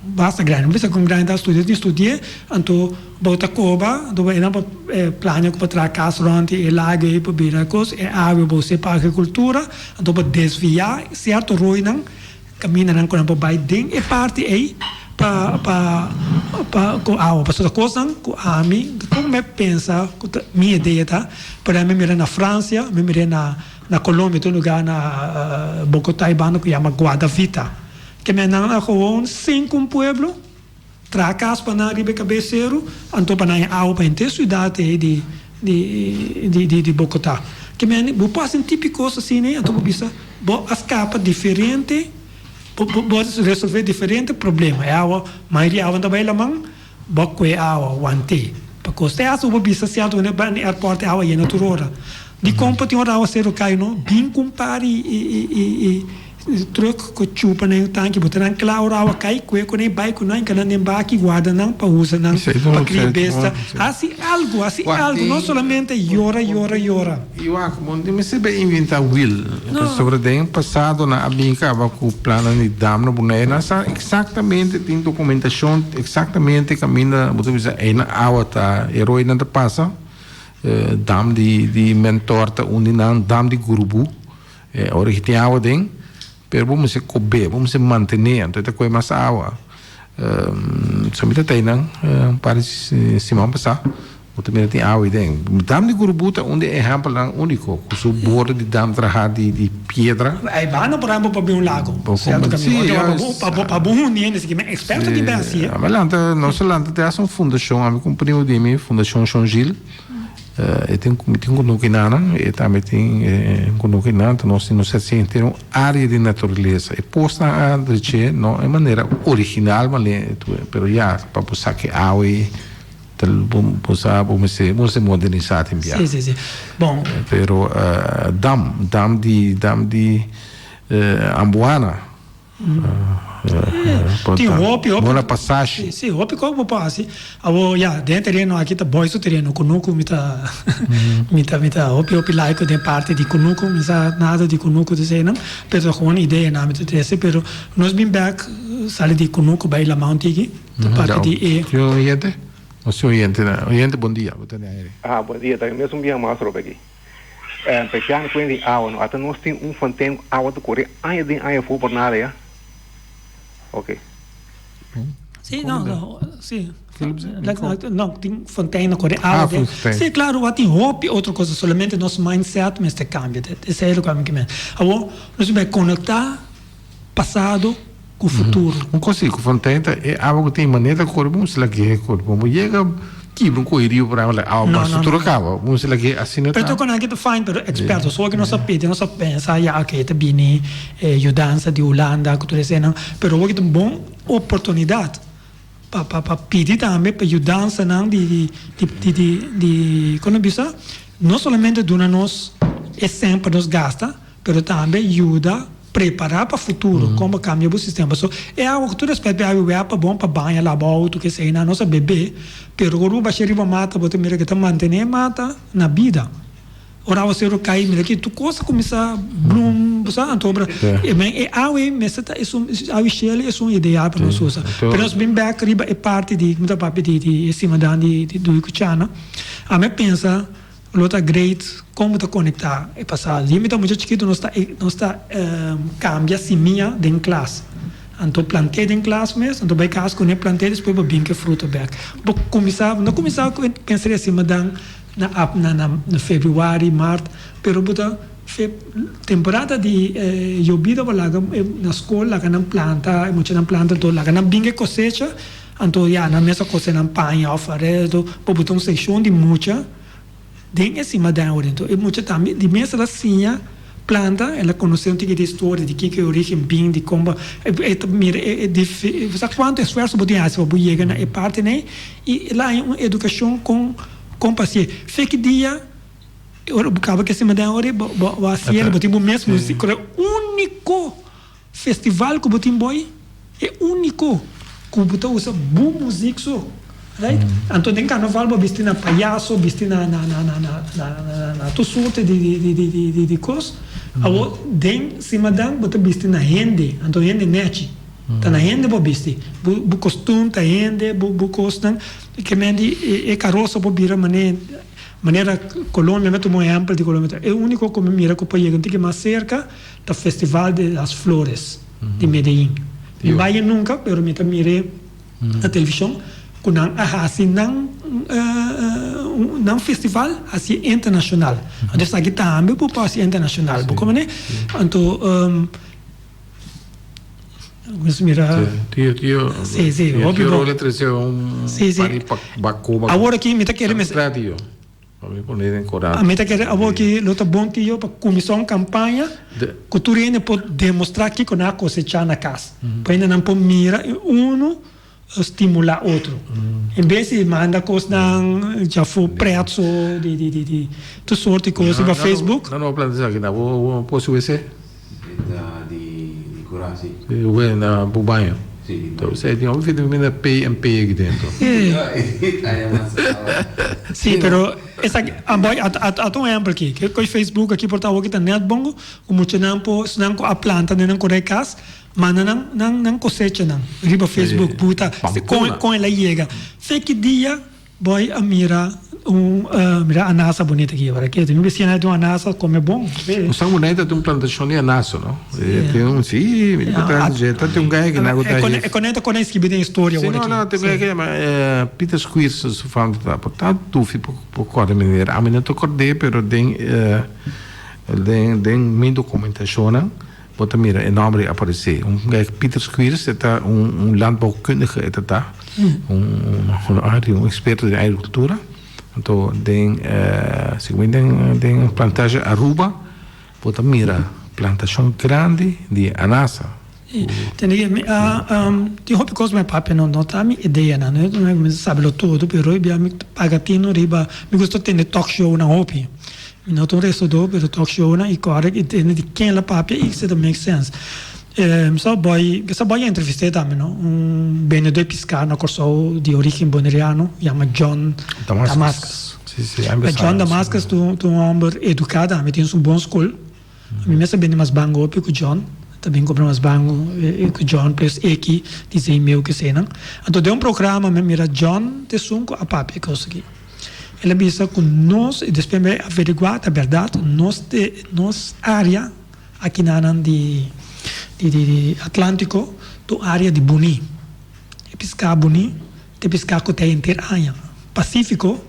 basta grandi, mi por bisa kon grandi ta studia tin studi'é, anto bo ta koba, anto bo einan bo plania ku bo traha kas rònt e lago ei pa bira kos, e awa bo us'é pa agrikultura, anto bo desviá sierto roinan. Kamindanan ku nan por bai den e parti ei pa pa pa ku awa. Pasobra kosnan ku ami kon mi a pensa ku ta mi idea ta, por ehempel mi mira na Francia, mi mira na na Colombia tin un lugar na Bogota e banda ku yama Guadavita. Ke men nan a gewoon sink un pueblo. Traha kas pa nan riba e kabes seru, anto pa nan e awa pa henter siudat ei di di di di Bogotá. Ke mende bo por hasi un tipi kos asina ei, anto bo bisa bo a skapa diferente, bo bo bo a resolve diferente problema. E awa, mayoria awa ta bai laman, bo a kue awa want'é pa kos. Te hasta bo bisa sierto manera bai na airport e awa yena tur ora. Dikon pa tin ora awa seru kai no? Bin ku un par i i i. Truck ku chupa nan e tanki bo ta nan kla ora awa kai kue ku nan e bai ku nan hinka nan den baki guarda nan pa usa nan pa kria besta. Hasi algu, hasi algu, no solamente yora yora yora. I wak, bo no tin mester bai inventa wiel, pasobra den pasado nan a bin kaba ku plannan di dam na Bonaire, nan sa eksaktamente, tin dokumentashon eksaktamente kaminda bo ta bisa einan awa ta, e roinan ta pasa, dam di Mentor ta un di nan, dam di Gurubu. E ora ki tin awa den, pero bo mester kob'é, bo mester mantené, anto e ta kohe mas awa. So mi ta tei nan un par di siman pasá, bo ta mira tin awa ei den. Dam di Gurubú ta un di e ehèmpelnan úniko, ku su borde di dam trahá di piedra. Ei banda por ehèmpel pa bin un lago, sierto kaminda. Pa bo hundi hende si ki men eksperto di ben hasié. Ami a lanta, nos a lanta te hasta un fundashon, ami ku un primo di mi, Fundashon Shon Gil. E tin mi tin kunuki nan, e tambe tin kunuki nan, ta nos tin nos hasi henter un área di naturalesa. E posnan a dreché no e manera original mane pero ya pa bo sa ke awe ta bo sa bo mester bo mester modernisá tin bia. Sí, sí, sí. Bon. Pero dam, dam di dam di Amboana. Tin hopi, hopi. Bona pasashi. Si, si, hopi kos bo por hasi. Awor, ya, den e tereno aki ta boy su tereno, kunuku mi ta, mi ta, mi ta hopi, hopi laiko den parti di kunuku, mi sa nada di kunuku di eseinan, pero ta gewoon ideanan mi ta trese, pero nos bin bek sali di kunuku bai Laman tiki, ta parti di e. Tin un oyente? Nos tin oyente, oyente bon dia, bo ta den aire. Ah, bon dia, ta e mesun bia mas roba aki. P'e kuenta di awa no ata nos tin un fontein ku awa ta kore aña den aña afó por nada ya. Oke. Sí, no, no, sí. No, tin fontein ta kore awa den. Sí, klaro, wak tin hopi otro cosa, solamente nos mindset mester kambia. Esei e loke mi ke men. Awor, nos bai konektá pasado ku futuro. Un kos si, ku fontein ta e awa ku tin manera ta kore bo mester lag'é kore. Bo bo yega kibra un kohe riu por ahí awa basta tur a kaba. Bo mester lag'é asina ta. Pero kon aki ta fine pero eksperto so ke nos a pidi nos a pensa ya oke ta bini e yudansa di Hulanda ku tur eseinan pero awor ki ta un bon oportunidat pa pa pa pidi tambe pa yudansanan di di di di di kon nan bisa no solamente duna nos e sèn pa nos gasta Pero tambe yuda prepara pa futuro kon pa kambia bo sistema. Paso e awa ku tur respet pa e awa wea pa bon pa baña, laba outo, kesei nan nos a bebe, pero ora bo basha riba mata bo ta mira ke ta mantene e mata na bida. Ora awaseru kai mira ke tur kos a kuminsa blum, bo sa, anto obra e men e awa ei mester ta esun awa shell esun ideal pa nos usa. Pero nos bin bek riba e parti di mi ta papia di di e simadan di Dui ku Chana, ami a pensa. Lo ta great kon bo ta konektá e pasado. Di mi ta mucha chikitu nos ta nos ta kambia simia den klas. Anto plant'é den klas mes, anto bai kas kuné plant'é despues bo bin ku e fruta bèk. Bo kuminsá, no kuminsá ku pensa di asina dan na ap na na februari, mart, pero bo ta fe temporada di yobida bo laga na skol laga nan planta, e muchanan planta anto laga nan bin ku e kosecha, anto ya nan mes a kose nan paña òf aredo, bo bo ta un sekshon di mucha. Den e simadan ora enton e mucha tambe di mes el a siña planta, el a conoce un tiki di historia di kiko e origen bin, di con bo e ta mira e e sa cuanto esfuerzo bo tin haci pa bo yega na e parti nei y el a haña un educacion con con pa hacié. Fe ki dia ora bo caba cu e simadan ora bo bo haciel bo tin bo mes musico, unico. Festival ku bo tin boy e uniko ku bo ta usa bo muzik so right anto den karnaval bo bisti na payaso bisti na na na na na na tur sorte di di di di di kos awor den simadan bo ta bisti na hende anto hende nechi ta na hende bo bisti bo bo kostum ta hende bo bo kosnan ke men di e karosa por bira mane manera Colombia mi a tuma un ehèmpel di Colombia e uniko ku mi mira ku por yega un tiki mas serka. Ta Festival de las Flores di Medellin. Mi bai nunca, pero mi ta mir'é na television cu nan a haci nan nan festival haci internacional. Anto esaki tambe por por haci internacional. Bo comprende? Anto nos mira. Tio, tio. Si, si. Hopi bon. Tio Roland trece un par di bacoba. Awor aki mi ta kere. Pa mi pone den korant. Mi ta kere awor ki lo ta bon tio pa kuminsá un kampaña ku tur hende por demostrá kiko nan a kosechá na kas. Pa hendenan por mira i unu stimulá otro. En bes di manda kosnan djafó pretso di di di tur sorti kos riba Facebook. Nan no a planta esaki na bo por subi esei? E ta di. Si, we na bo baño. Si. Entonces e tin hopi vitamina P en P aki dentro. Si, pero esaki a boy a ta un ehempel aki. Ke koe Facebook aki por ta awo ki ta net bon ku muchanan por esnan ku a planta den nan kore kas manda nan nan nan kosechanan riba Facebook buta kon kon el a yega. Fe ki dia Boy a mira un mira anasa bunita aki ora ke mi bisiña tin un anasa come bon. Un san bunita tin un plantashon di anasa no tin un si mi ta traha dje ta tin un guy aki na ku ta E koneta kon a escribi den historia si ora no aki. no tin un guy ki yama Peter Squeers su fam ta por ta dufi por kòrda manera ami no ta kòrd'é pero den den den mi dokumentashonnan Bo ta mira e nomber ei aparece. Un guy Peter Squires e ta un un landbouwkundige e ta ta. Un un experto den agricultura. Anto den segun den den plantage Aruba bo ta mira plantacion grandi di anasa. Tende ke mi a tin hopi kos mi papia no no ta mi ideanan no mi sabelo todo pero hopi bia mi ta paga tino riba mi gusta tende talk shownan hopi. Mi no ta un restodó, pero talk shownan i kòrda i tende di ken la papia i si ta make sense. Mi sa bai, mi sa bai entrevist'é tambe no, un bendedó di piská na Kòrsou di orígen boneriano, yama John Damascus. Si, si, a bisa. John Damascus ta un hòmber eduká tambe, tin su bon skol. Mi mes a bende mas bango hopi ku John, ta bin kumpra mas bango ku John plus eki di Zeemeel ku eseinan. Anto den un programa mi a mira John ta esun ku a papia e kos aki. El a bisa ku nos, i despues mi a averiguá ta bèrdat, nos te nos área akinanan di di di Atlántiko ta un área di buni. E piská buni ta e piská ku ta henter aña. Pasífiko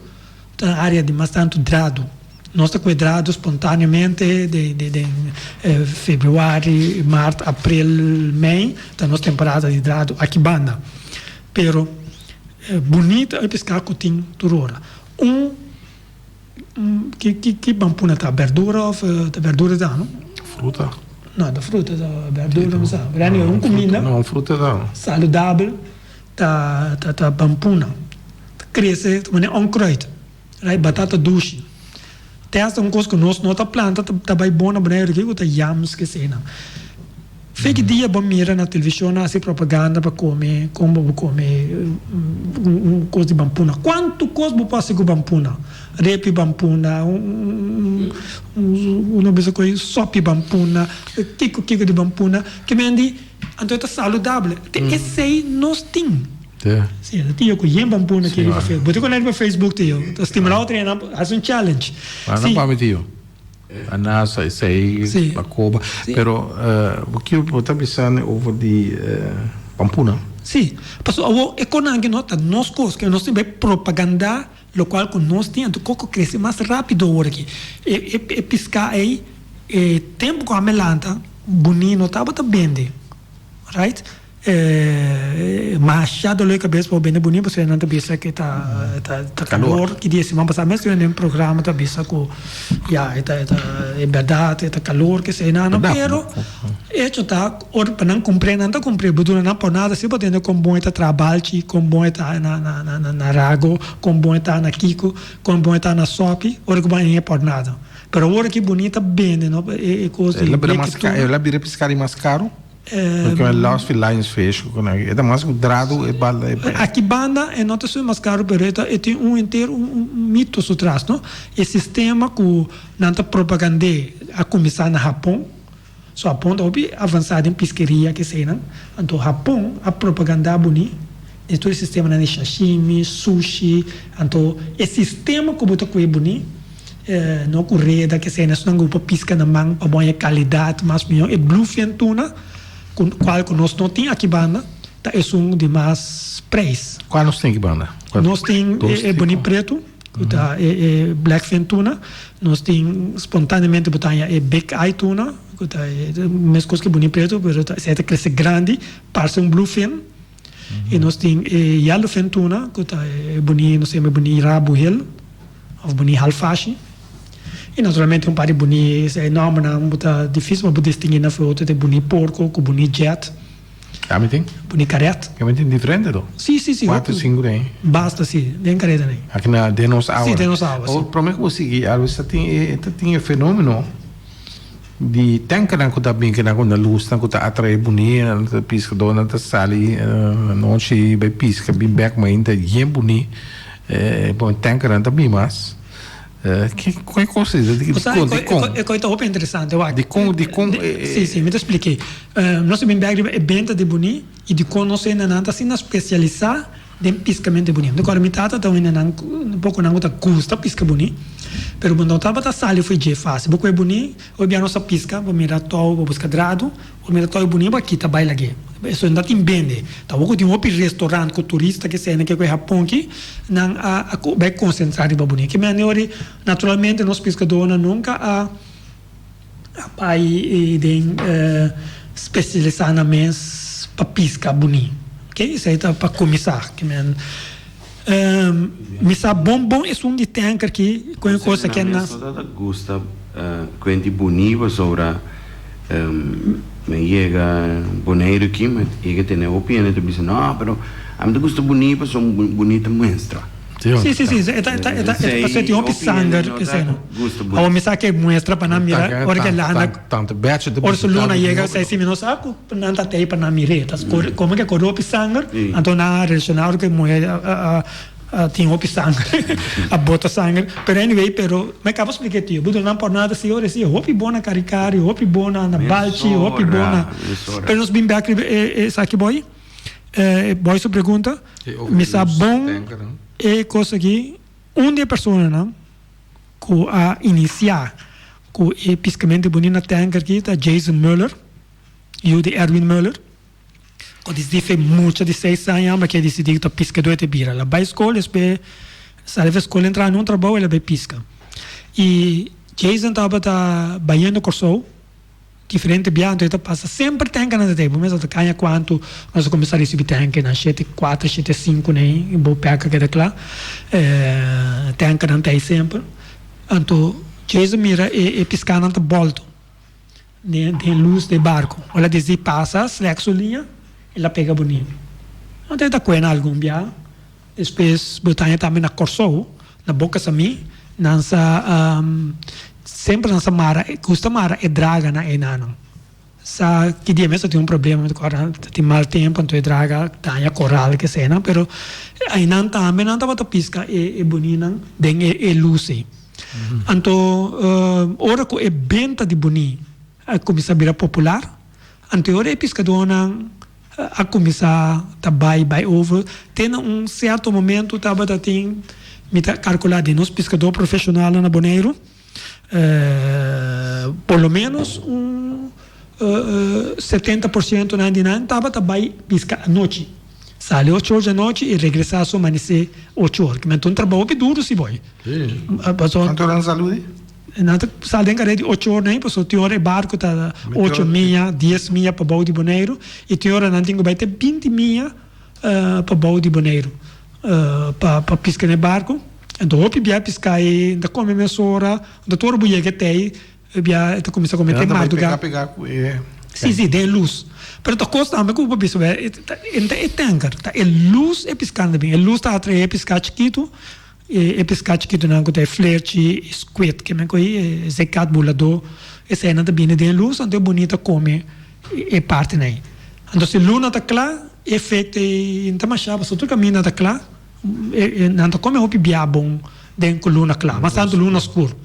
ta un área di mas tantu dradu. Nos ta kue dradu spontáneamente den den den febrüari, mart, aprel, mei ta nos temporada di dradu aki banda. Pero Bunito e piská ku tin tur ora. Un ki ki ki pampuna ta? Berdura of ta berdura ta no? Fruta. No ta fruta ta berdura mi sa. Pero anyway un kuminda. No un fruta ta. Saludabel ta ta ta pampuna. Ta krese ta manera onkruid. Right batata dushi. Te hasta un kos ku nos no ta planta ta bai bon na Boneiru kiko ta yams keseinan. Feki dia bo mira na televishon nan hasi propaganda pa kome kon bo kome un kos di bampuna. Kuantu kos bo por hasi ku bampuna? Repi bampuna, un un bisa ku sopi bampuna, kiko kiko di bampuna. Ke men di anto e ta saludable. Te esei nos tin. Si, e tio ku yen bampuna ki riba Facebook. Bo ta koné riba Facebook tio. Ta stimulá otro hende hasi un challenge. Si. Pa mi tio. Anasa esei bakoba. Pero bo kier bo ta bisani over di pampuna? Si. Pasobra awor e konan aki no ta nos kos. Nos tin bai propagandá lokual ku nos tin anto koko krese mas rápido awor aki. E e piská ei e tempu ku a melanta buni no tabata bende. Right? Masha dolor di cabes pa bo bende buni pasobra nan ta bisa ke ta ta calor ki dia siman pasa mes den un programa ta bisa ku ya e ta e ta e berdad e ta calor kesey nan pero hecho ta ora pa nan cumpre nan ta cumpre bo duna nan por nada si bo tende kon bon e ta traha balchi kon bon e ta na na na rago kon bon e ta na kiko kon bon e ta na sopi ora ku bo a haya por nada pero awor aki buni ta bende no e kos di El a bira pisca di mas caro. Porque e los fi Lions Fish ku nan e ta mas ku dradu e bal e. Aki banda e no ta subi mas karu pero e ta e tin un henter un un mito su tras no. E sistema ku nan ta propagand'é a kuminsá na Hapon. So Hapon ta hopi avansá den piskeria keseinan. Anto Hapon a propagandá buni den tur e sistemanan di shashimi, sushi. Anto e sistema ku bo ta kue buni. No ku reda ke esei esnan ku por piska na man pa bo haña kalidat mas mihó. E bluefin tuna ku kual ku nos no tin aki banda ta esun di mas preis. Kual nos tin aki banda? Nos tin e boni pretu ku ta e blackfin tuna. Nos tin spontaneamente bo ta haña e big eye tuna ku ta meskos ku e boni pretu pero esei ta krese grandi parse un bluefin. I nos tin e yellowfin tuna ku ta e boni nos ta yama e boni rabu hel. Of buni halfashi. I naturalmente un par di buni esei nòmbernan bo ta difísil pa bo distinguí na foto te buni porko ku buni jet. Ya mi tin. Buni karet. Ya mi tin diferente to. Sí, sí, sí. Kuater, sinku den. Basta, sí. Den kareta den. Aki na den nos awa. Sí, den nos awa, sí. Promé ku bo sigui, Alves, ta tin e ta tin e fenómeno. Di tankernan ku ta bin keda ku na lusnan ku ta atraé buní, nan ta piskadónan ta sali anochi bai piska bin bèk mainta yen buní, bon tankernan ta bin mas. Ke ke kos ei? Dikon dikon? E kos ta hopi interesante wak. Dikon dikon? Si si mi ta splike. Nos a bin bèk riba e benta di buní i dikon nos hendenan ta asina spesialisá den piskamentu di buní. Mi ta kòrda mi tata ta un hendenan pokonan ku ta gusta piska buní pero bo no tabata sali for dje fásil. Bo kohe buní. Hopi bia nos a piska, bo mira tou, bo buska dradu, bo mira tou e buni bo a kita bai lag'é. Eso no ta tin bende. Taboco ku tin hopi restaurant ku turista ke sena ke ku e Hapon ki, nan a a bai konsentrá riba buni. Ke mende ora naturalmente nos piskadónan nunka a a bai den spesialisá nan mes pa piska buni. Oke, esei ta pa kuminsá. Ke men. Mi sa bon bon esun di tanker ki con e cosa ke nan. Mi ta gusta cuenti buni pasobra mi a yega Boneiru aki mi yega tene hopi hende ta bisa no pero ami ta gusta buni pasobra buni ta muestra. Si si si e ta e ta e ta pasobra tin hopi sanger esei no. Awor mi sa ke muestra pa nan mira ora ke lana ora su luna yega esei si mi no sa ku. Nan ta tei pa nan mir'é. Ta komo ke kore hopi sanger, anto nan a relashoná ora ku e muhé a tin hopi sanger, a bota sanger. Pero anyway, pero mi a kaba splika e tio, bo duna nan por nada si ora si e hopi bon na karikari, hopi bon na balchi, hopi bon na. Pero nos bin bèk riba e esaki boy, e boy su pregunta, mi sa bon e kos aki, un di e personanan ku a inisiá ku e piskamentu buni na tanker aki ta Jason Muller. Yu di Erwin Muller, ku disidi fe mucha di seis aña ma ke disidi ku ta piskadó e ta bira. El a bai skol, despues sali for skol entra na un trabou el a bai piska. I Jason tabata bayendo Kòrsou diferente bia, anto e ta pasa semper tènkenan ta tei. Bo mester ta kaña kuantu nos a kuminsá risibí tènkenan, shete kuater, shete sinku nei, bo pèka keda kla. Tènkenan ta ei semper. Anto Jason mira e piskánan ta bòltu. Den lus de barco. Ora desdi pasa slek su liña, el a pega boni. Anto e ta cuena algun bia. Despues bo ta haña tambe na Corsou, na Boca Samí, nan sa semper nan sa mara, gusta mara e draga na e nanan. Sa ki dia mes ta tin un problema, mi ta acorda ta tin mal tempo anto e draga daña coral keseinan, pero einan tambe nan tabata pisca e boninan den e lus ei. Anto ora ku e benta di buní a kuminsá bira popular, anto e ora e piskadónan a kuminsá ta bai bai over te na un sierto momento tabata tin, mi ta kalkulá den nos piskadó profeshonalnan na Boneiru, por lo ménos un 70 por siento nan di nan tabata bai piska anochi. Sali ocho or di anochi i regresá su amanesé ocho or. Kimen ta un trabou hopi duru si boy. Paso Cuanto ora nan sali di? Nan ta sali den kare di ocho or nei paso tin ora e barco ta ocho mia, dies mia pa bou di Boneiru i tin ora nan tin ku bai te binti mia pa bou di Boneiru pa pa piska na e barco. Anto hopi bia piska ei ta kome mesora, anto tur ora bo yega tei E bia e ta kuminsá kome te mardugá. Pega pega ku e. Sí, sí, den e lus. Pero ta kos tambe ku bo bisa wè, e ta e ta e tanker, ta e lus e piská nan ta bin. E lus ta atraé e piská chikitu, e e piská chikitunan ku ta e flerchi, e squid, ke men ko'i, e zekat buladó, eseinan ta bini den e lus, anto e bunita kome e partinan ei. Anto si luna ta kla, e efekto ei no ta mashá, pasobra tur kaminda ta kla, e e nan ta kome hopi bia bon den ku luna kla, mas tantu luna skur.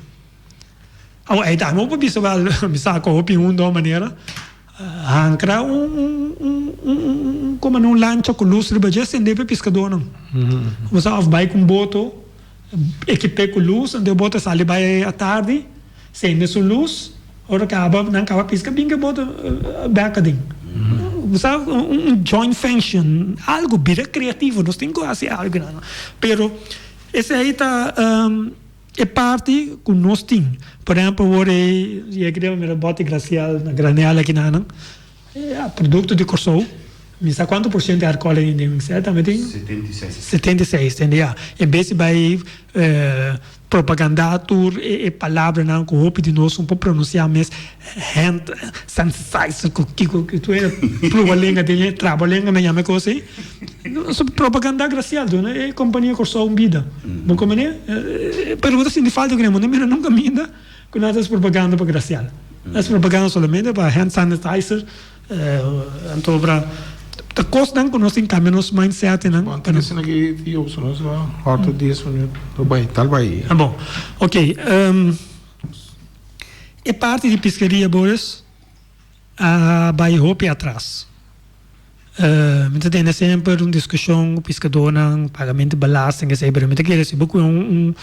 Awor, ei tambe bo por bisa wel, mi sa ku hopi hundu a manera, hankra un un un un komo un lancha ku lus riba dje sende pa e piskadónan. Bo sa òf bai ku un boto ekip'é ku lus, anto e boto a sali bai atardi, sende su lus, ora kaba nan kaba piska bin ku e boto bèk aden. Bo sa un joint venture, algu bira kreativo, nos tin ku hasi algu nan. Pero esei ta. E parti ku nos tin. Por ehempel awor e yega den mira bòt di Gracial na granel aki nan e produkto di Kòrsou mi sa kuantu por siento di alkòl e den mi tambe tin 76. 76 tende ya. En bes di bai propaganda tur e palabranan ku hopi di nos no por pronunsiá mes hand sanitizer ku kiko ku tur e prueba lenga den e traba lenga nan yama e kos ei. Nos propaganda Gracial duna e kompania Kòrsou un bida. Bo komo ne? Pero bo ta sinti falta ku nan, bo no mira nunka minda ku nan ta hasi propaganda pa Gracial. Hasi propaganda solamente pa hand sanitizer. Anto obra ta kosnan ku nos tin kambia nos mindsetnan. Bon, ta asina ki ti usa nos no hòrta dies minüt lo bai tal bai. Ah bon, oké. E parti di piskeria Boris a bai hopi atras. Mi ta tene semper un diskushon ku piskadónan, pagamento di belasting esei, pero mi ta kere si bo ku un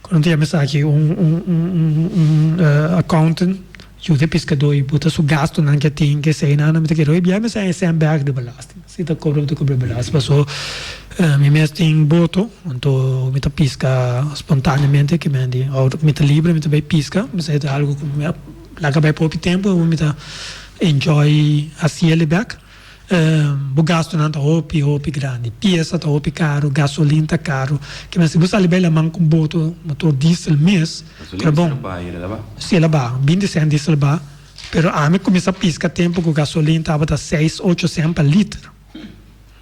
Con ta yama esaki un un un un accountant yuda e piscador y buta su gastonan ke tin ke esey nan mi ta kere hoy bia mi sa e berg di belasting si ta cobra mi ta cobra belasting paso mi mes tin boto anto mi ta pisca spontaneamente ke men di ora mi ta libre mi ta bay pisca mi sa ta algo ku mi a laga bay pa hopi tempo mi ta enjoy haciele bek. Bo gastunan ta hopi hopi grandi. Piesa ta hopi karu, gasolin ta karu. Kimen si bo sali bai laman ku un boto motor diesel mes, pero bon, si el a baha, binti sènt diesel baha, pero ami kuminsá piska tempu ku gasolin tabata seis ocho sènt pa liter.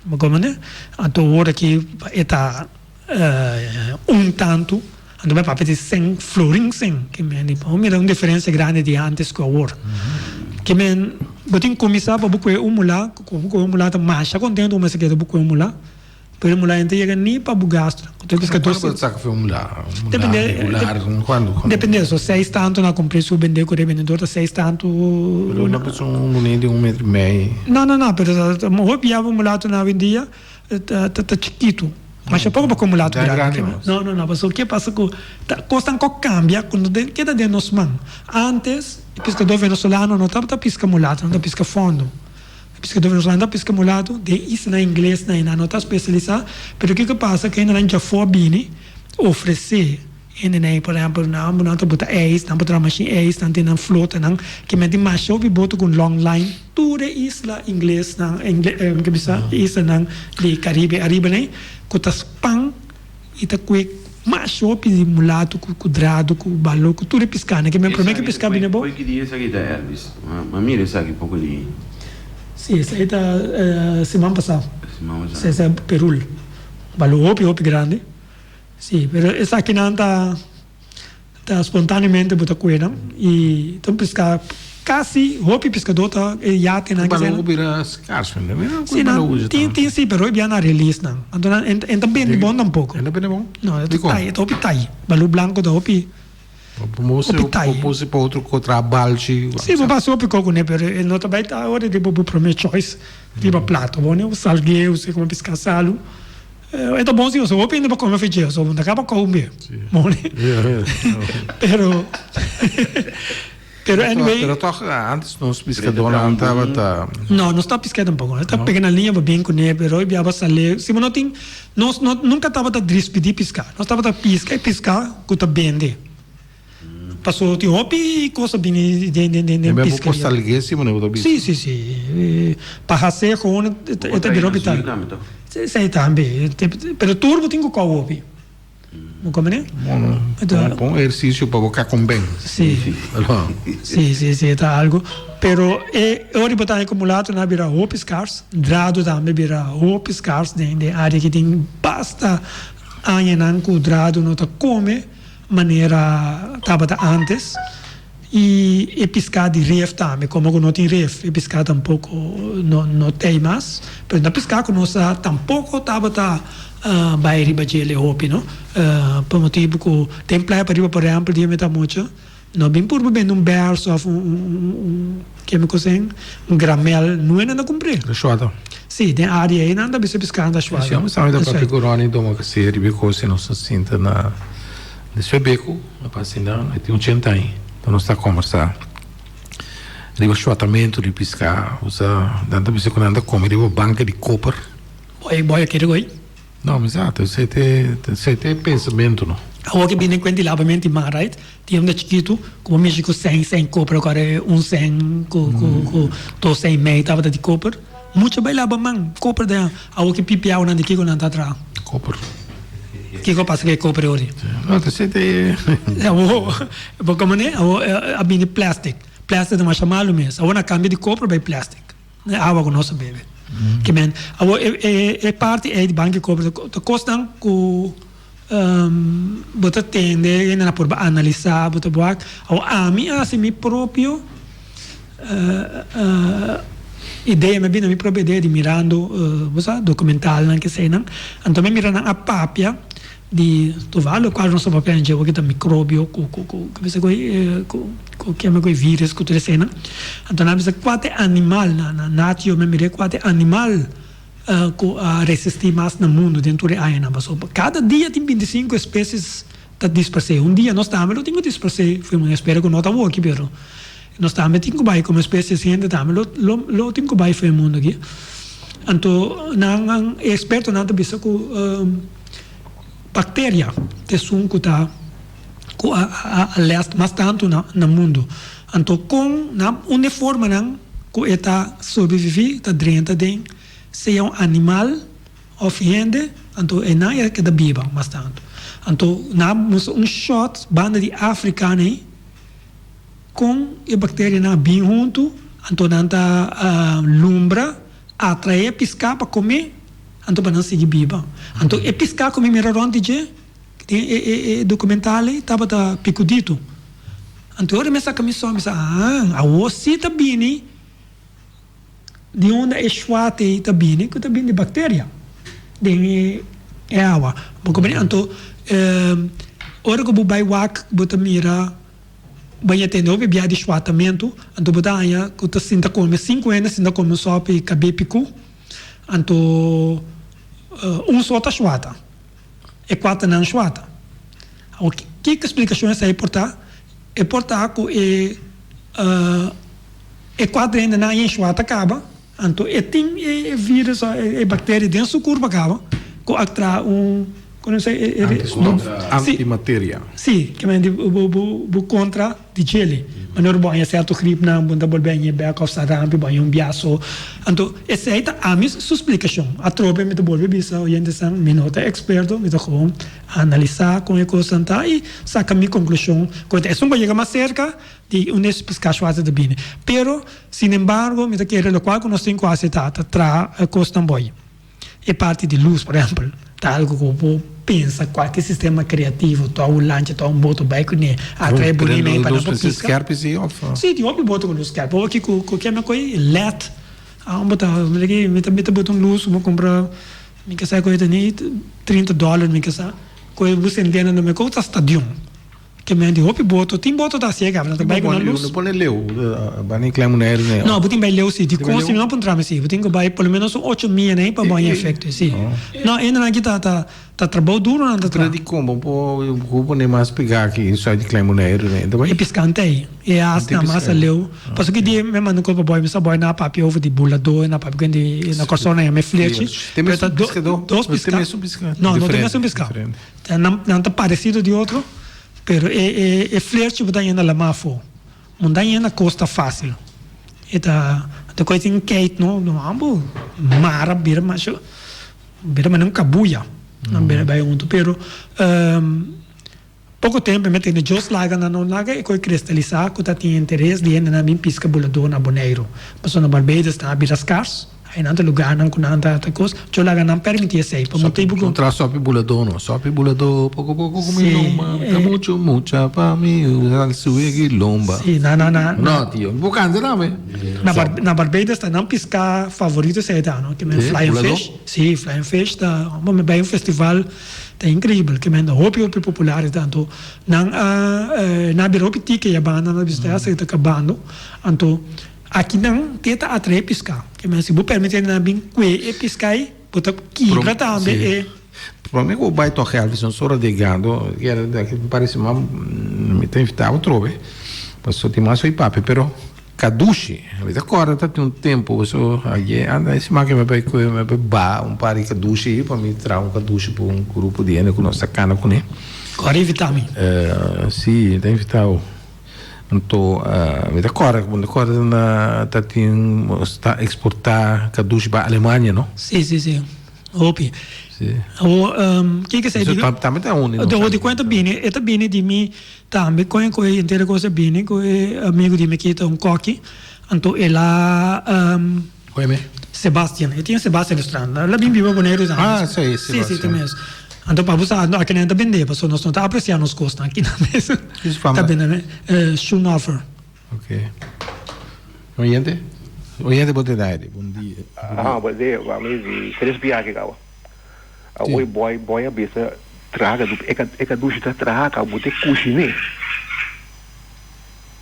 Bo komprende? Anto ora ki e ta un tantu, anto mi a papia di sen florin sen, ke men di bo mira un diferensia grandi di antes ku awor. Ke men bo tin kuminsá pa bo kue un mulá, ku bo kue un mulá ta masha kontentu ku mester keda bo kue un mulá, pero e mulá no ta yega ni pa bo gastu. Kuantu bo ta saka for un mulá? Un mulá regular, kuantu? Depende, so seis tantu na kumpr'é su bendé ku rebendedor ta seis tantu. Pero no por un muné di un metro i mei. No, no, no, pero hopi ya bo mulatonan awendia ta ta chikitu. Masha poko pa komo lato grandi. No, no, no, pasobra ke pasa ku ta kosnan ku a kambia ku no den keda den nos man. Antes e piskadó venezolano no tabata piska mulato, nan ta piska fondo. E piskadó venezolano ta piska mulato den islanan inglesnan ei nan no ta spesialisá, pero kiko pasa ku hendenan djafó a bini ofresé Hende ei, por ehempel, nan bo nan ta bota ijs, nan por traha mashin ijs, nan tin nan flotanan, ke men tin masha hopi boto ku long line tur e isla inglesnan, mi ke bisa e islanan di Caribe ariba nei, ku ta span i ta kue masha hopi di mulato ku ku drado ku balo ku tur e piskanan, ke men prome ke piska bini abou. Oi ki dia esaki ta Elvis? Ma mira esaki poko di. Si, esaki ta siman pasá. Siman pasá. Esaki ta perul, balo hopi hopi grandi. Sí, pero esakinan ta ta spontaneamente bo ta kue nan i ta un piská kasi hopi piskadó ta e yatenan Balo ku bira skars men tambe Sí nan tin tin sí pero hopi bia nan release nan anto nan e ta bende bon tampoko E ta bende bon? No e ta tai e ta hopi tai balu blanko ta hopi hopi tai Bo puse pa otro ko traha balchi Sí bo pasa hopi ko kuné pero e no ta bai ta ora di bo prome choice riba plato bo ne salgu'é us'é komo piská salu. E ta bon si pasobra hopi hende pa kome frijeo so bo ta kaba kome pero pero anyway Pero toch antes nos piskadónan tabata No nos ta piska tampoco nos ta pega na liña pa bin kuné pero hoy bia sali si bo no tin nos no nunka tabata drispidí piska nos tabata piska e piska ku ta bende. Paso tin hopi cos a bini den den den den pisca. Bo por salgué si bo ta bisa. Si si si pa hacer gewoon e ta bira hopi tarde. Si tambe pero tur bo tin cu cau hopi bo comprende. Bon bon ehercicio pa bo ka con ben. Si si si si ta algo pero e ora bo ta haña cu mulatonan a bira hopi scars drado tambe a bira hopi scars den den area ki tin basta añanan cu drado no ta come. Manera tabata antes y e pisca di ref tambe como cu no tin ref e pisca tampoco no no tey mas pero na pisca cu nos a tampoco tabata bay riba djele hopi no pa motibo cu den playa pariba por ehempel dia mi ta mucha no bin purba bende un bers of un un keme cos en un gramel no nan ta cumpre. Shuata. Si den area ey nan ta bisa pisca nan ta shuata. Si amo sa mi ta papia cu Ronnie Doma cu si riba e cos y nos ta sinta na despues becu a pasa nan e tin ochenta aña ta nos ta combersa riba shuatamento di pisca osea nan ta bisa cu nan ta come riba banca di koper. Boy boy a kere goy. No, mi sa, ta esei te, ta esei te pensamentu no. Awor ke bini kuenta di labamento di mar, right? Tin hende chikitu ku bo mishi ku sèn, sèn koper, ku are un sèn ku ku ku dos sèn i mei tabata di koper. Mucha bai laba man, koper den. Awor ke pipiaonan di kiko nan ta traha? Koper. Kiko a pasa ku e koper e ori? No, ta esei te. Awor, bo komo ne? Awor a bini plastic. Plastic ta masha malu mes. Awor nan a kambia di koper bai plastic. E awa ku nos ta bebe. Ke men, awor e e parti ei di banki koper ta kosnan ku. Bo ta tende hende nan por analisá, bo ta wak. Awor ami a hasi mi propio idea, mi a bini na mi propio idea di mirando bo sa dokumentalnan keseinan. Anto mi a mira nan a papia di toval lokual nos ta papia dje awor ta mikrobio ku ku ku bisa ku ku keme ku e virus ku tur eseinan. Anto nan a bisa kua ta e animal na natio mi a mira kua ta e animal. Ku a resistí mas na mundu den tur e añanan. Pasobra kada dia tin bintisinku especies ta disparsé. Un dia nos tambe lo tin ku disparsé. Fu mi espera ku no ta awoki pero nos tambe tin ku bai komo especies hende tambe lo lo lo tin ku bai fu e mundu aki. Anto nan e ekspertonan ta bisa ku bakteria ta esun ku ta ku a a lèst mas tantu na na mundu. Anto kon nan un e formanan ku e ta sobreviví ta drenta den sea un animal òf hende, anto e nan e keda biba mas tantu. Anto nan a mustra un shòt banda di Afrika nei kon e bakterianan a bin huntu, anto nan ta lumbra, atraé piská pa komé, anto pa nan sigui biba. Anto e piská ku mi mira rònt di dje den e dokumental ei tabata pikuditu. Anto ora mi a saka mi sò mi sa, ahan, awor si ta bini. Di unda e shuat ei ta bini? Ku ta bini di bakteria den e awa. Bo komprende? Anto ora ku bo bai wak bo ta mira bo a tende hopi bia di shuatamentu, anto bo ta haña ku ta sinta kome sinku hende sinta kome un sòpi kabé piku, anto un so ta shuata, e kuaternan shuata. Awor kiko splikashon esei por ta? E por ta ku e. E kuater hendenan Yeshua ta kaba, anto e tin e virus o e bakteria den su kurpa kaba ku a traha un ku no se e Antimateria. Si, ke men di bo bo kontra di djele. Manera bo haña sierto gripnan bo ta bolbe hañ'é bèk òf sarampi bo haña un biaso. Anto esei ta ami su splikashon. Atrobe mi ta bolbe bisa oyentesan mi no ta eksperto, mi ta gewoon analisá kon e kosnan ta i saka mi konklushon ku e ta esun ku a yega mas serka Di un es piská shuata ta bini. Pero, sin embargo, mi ta kere lokual ku nos tin ku hasi ta ta traha kosnan boi. E parti di lus, por ehèmpel, ta algu ku bo por pensa kualke sistema kreativo, tòg un lancha, tòg un boto bai kuné, atrae bunina ei pa nan por piska. Sí, tin hopi boto ku lus skèrpi. Awor aki ku keme ku e led, aun bo ta mi ta mi ta bota un lus, bo kumpra mi ke sa ku e ta ni trinta dòler mi ke sa, ku e bo sentena nan ku ta stadion. Ke men di hopi boto, tin boto ta hasié kaba, nan ta bai ku nan lus. No pone leu, bani Klein Bonaire ne. No, bo tin bai leu si, di kon si mi no puntra mi si, bo tin ku bai por lo menos un ocho mia nei pa bo haña efekto si. No, hende nan aki ta ta ta trabou duro nan ta traha. Pero di kon bo por bo pone mas pegá aki inside di Klein Bonaire ne, ta bai? E piskante ei, e as nan mas a leu. Pasobra ki dia mi manda un kos pa boy, mi sa boy nan a papia over di buladó, nan a papia ku hende na Kòrsou nan yama e flechi. Te mesun piskadó? Dos piská. Te mesun piská? No, no te mesun piská. Nan ta parecido di otro, pero e e flerchi bo ta haña na lamá afó. Bo ta haña na costa fácil. E ta ta koe tin keit no, no ambo mara bira masha bira manera un kabuya. Nan bira bai hunto, pero poko tempo mi a tende Jos laga nan no laga e koe kristalisá ku ta tin interes di hendenan bin piska buladó na Boneiru. Pasobra na Barbados nan a bira skars. Ai nan ta lugarnan ku nan ta ta kos, cho laga nan permití esei pa motibu ku. Kontra sopi buladó no, sopi buladó poko poko ku mi lomba, mi ta muchu mucha pa mi usa suegi lomba. Sí, na na na. No tio, mi por kanta tambe. Na Bar na Barbados ta nan piská favorito esei ta no, ke men flying fish, sí, flying fish ta, bo mi bai un festival ta increibel, ke men ta hopi hopi popular e ta, anto nan a nan a bira hopi tike ya banda nan a bisa esei ta kabando, anto. Aki nan te ta atraé piská. Ke men si bo permití nan bin kue e piská ei, bo ta kibra tambe e. Prome ku bo bai tòg Elvis nos ora di gando mi parese ma mi ta invitá bo atrobe pasobra tin mas hopi papia pero kadushi mi ta kòrda ta tin un tempu pasobra aye anda e siman ke mi bai kue mi bai baha un par di kadushi ei pa mi traha un kadushi pa un grupo di hende ku nos ta kana kuné. Kòrda invitá mi. Si mi ta invitá bo. Anto mi ta kòrda mi ta kòrda na ta tin ta eksportá kadushi pa Alemania no? Sí sí sí hopi. Sí. Awor kiko esei di Tambe ta un di nos. Di kuenta bini e ta bini di mi tambe kon e koe henter e kos a bini ku e amigu di mi aki ta un kòki anto el a Koe me? Sebastian e tin Sebastian restaurant el a bin biba Boneiru tambe. Ah sí Sebastian. Sí sí ta mes. Anto pa bo sa aki nan ta bende pasobra nos no ta aprecia nos cosnan aki nan mes. Ta bende Schoenhofer. Ok. Oyente? Oyente bo te aire. Bon dia. Ah, bon dia. Wa mi di tres biaha caba. Awor boy boy a bisa traha ka e ka e kadushi ta traha ka bo te kushiné.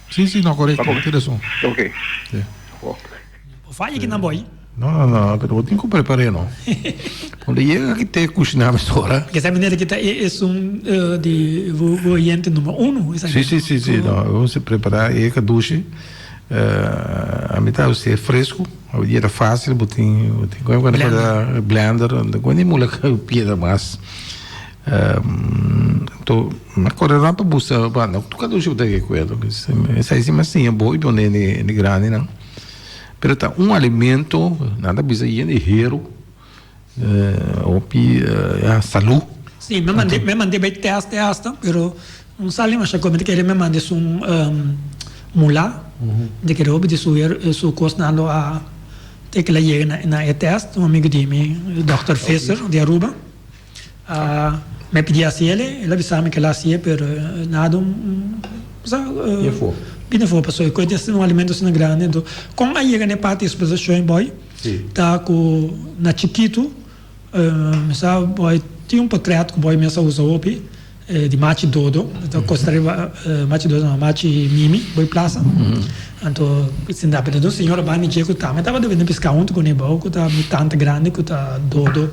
Si si no korekto bo tin rason. Ok. Si. Bo faya ki nan boy. No no no pero bo tin ku prepar'é no. Cuando yega aki te kushiná mesora. Porque esa manera ki ta e esun di bo oyente numero uno. Si si si si no bo mester prepará e kadushi. A mi ta us'é fresku. Awe ta fácil bo tin bo tin koe blender blender no koe ni mula piedra mas anto mi a kore rònt pa buska no tur kadushi bo ta rekuerdo esei si mi a siña bo i pone den e grandinan pero ta un alimento nan ta bisa yen di heru. Hopi ya salu. Sí, mi mande mi mande bai test e hasta, pero no sali masha ku. Mi ta kere mi mande esun mulá. Mi ta kere hopi di su su kosnan lo a te ke la yega na na e test. Un amigu di mi, dòkter Visser di Aruba, a mi a pidi hasi el, el a bisa mi ke el a hasié pero nada un sa bini afó pasobra e kos di un alimento asina grandi. Anto kon a yega na e parti eksplotashon boy? Ta ku na chikitu mi sa boy tin un potret ku boy mes a usa hopi di Machi Dodo ta kosta riba Machi Dodo no Machi Mimi boy plaza anto sinta pero dos señora banda dje ku tambe tabata bini piska huntu ku ne bou ku ta mi tanta grandi ku ta Dodo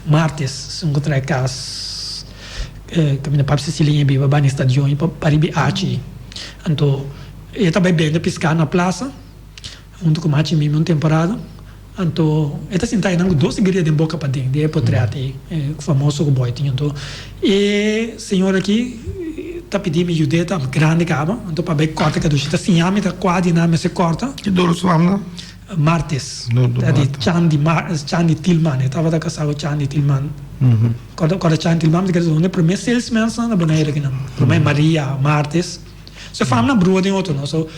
Martes esun ku trae kas kaminda Papi Cecilia biba banda e stadion pariba achi anto e ta bai bende piska na plaza. Huntu ku Machi Mimi un temporada, anto e ta sinta einan ku dos sigaria den boka paden di e potret ei famoso ku Boy tin. Anto e señor aki ta pidi mi yud'é ta grandi kaba, anto pa bai kòrta kadushi. Ta siña mi ta kua di nan mester kòrta. Ki dor su fam nan? Martes. Ta di Chandi Chandi Tilman. E tabata kasá ku Chandi Tilman. Kòrda kòrda Chandi Tilman mi ta kere un di e promé salesmans nan na Bonaire akinan. Promé Maria Martes. Su fam nan brua den otro no. So.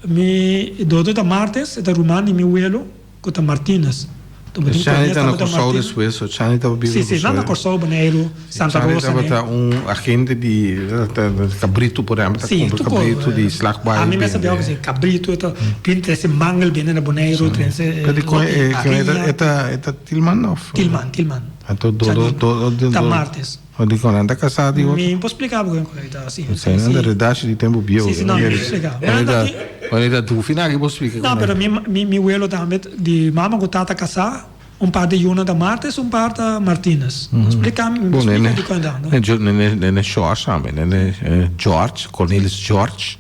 Mi dodo ta Martes, e ta ruman di mi welo ku ta Martinus. Shani ta na Kòrsou despues o Shani tabata biba na Kòrsou? Si, si, nan na Kòrsou, Boneiru, Santa Rosa. Shani tabata un agente di kabritu por ehèmpel, ta kumpra kabritu di slagbaai. Ami mes a biaha ku si kabritu, e ta bin trese mangel bini na Boneiru, trese hopi hariña. E ta Tilman òf? Tilman, Tilman. Anto dodo, dodo. Ta Martes. O di con nan ta casá di otro? Mi por splica bo con ta así. Esei nan ta redashi di tempo bieu. Sí, sí, no, mi por splica. Wanneer ta dufi nan aki por splica. No, pero mi, mi, mi welo tambe di mama cu tata casá, un par di yunan ta Martes, un par ta Martinus. Splica mi, mi por splica di con ta. Nene, nene George tambe, nene George, Cornelis George.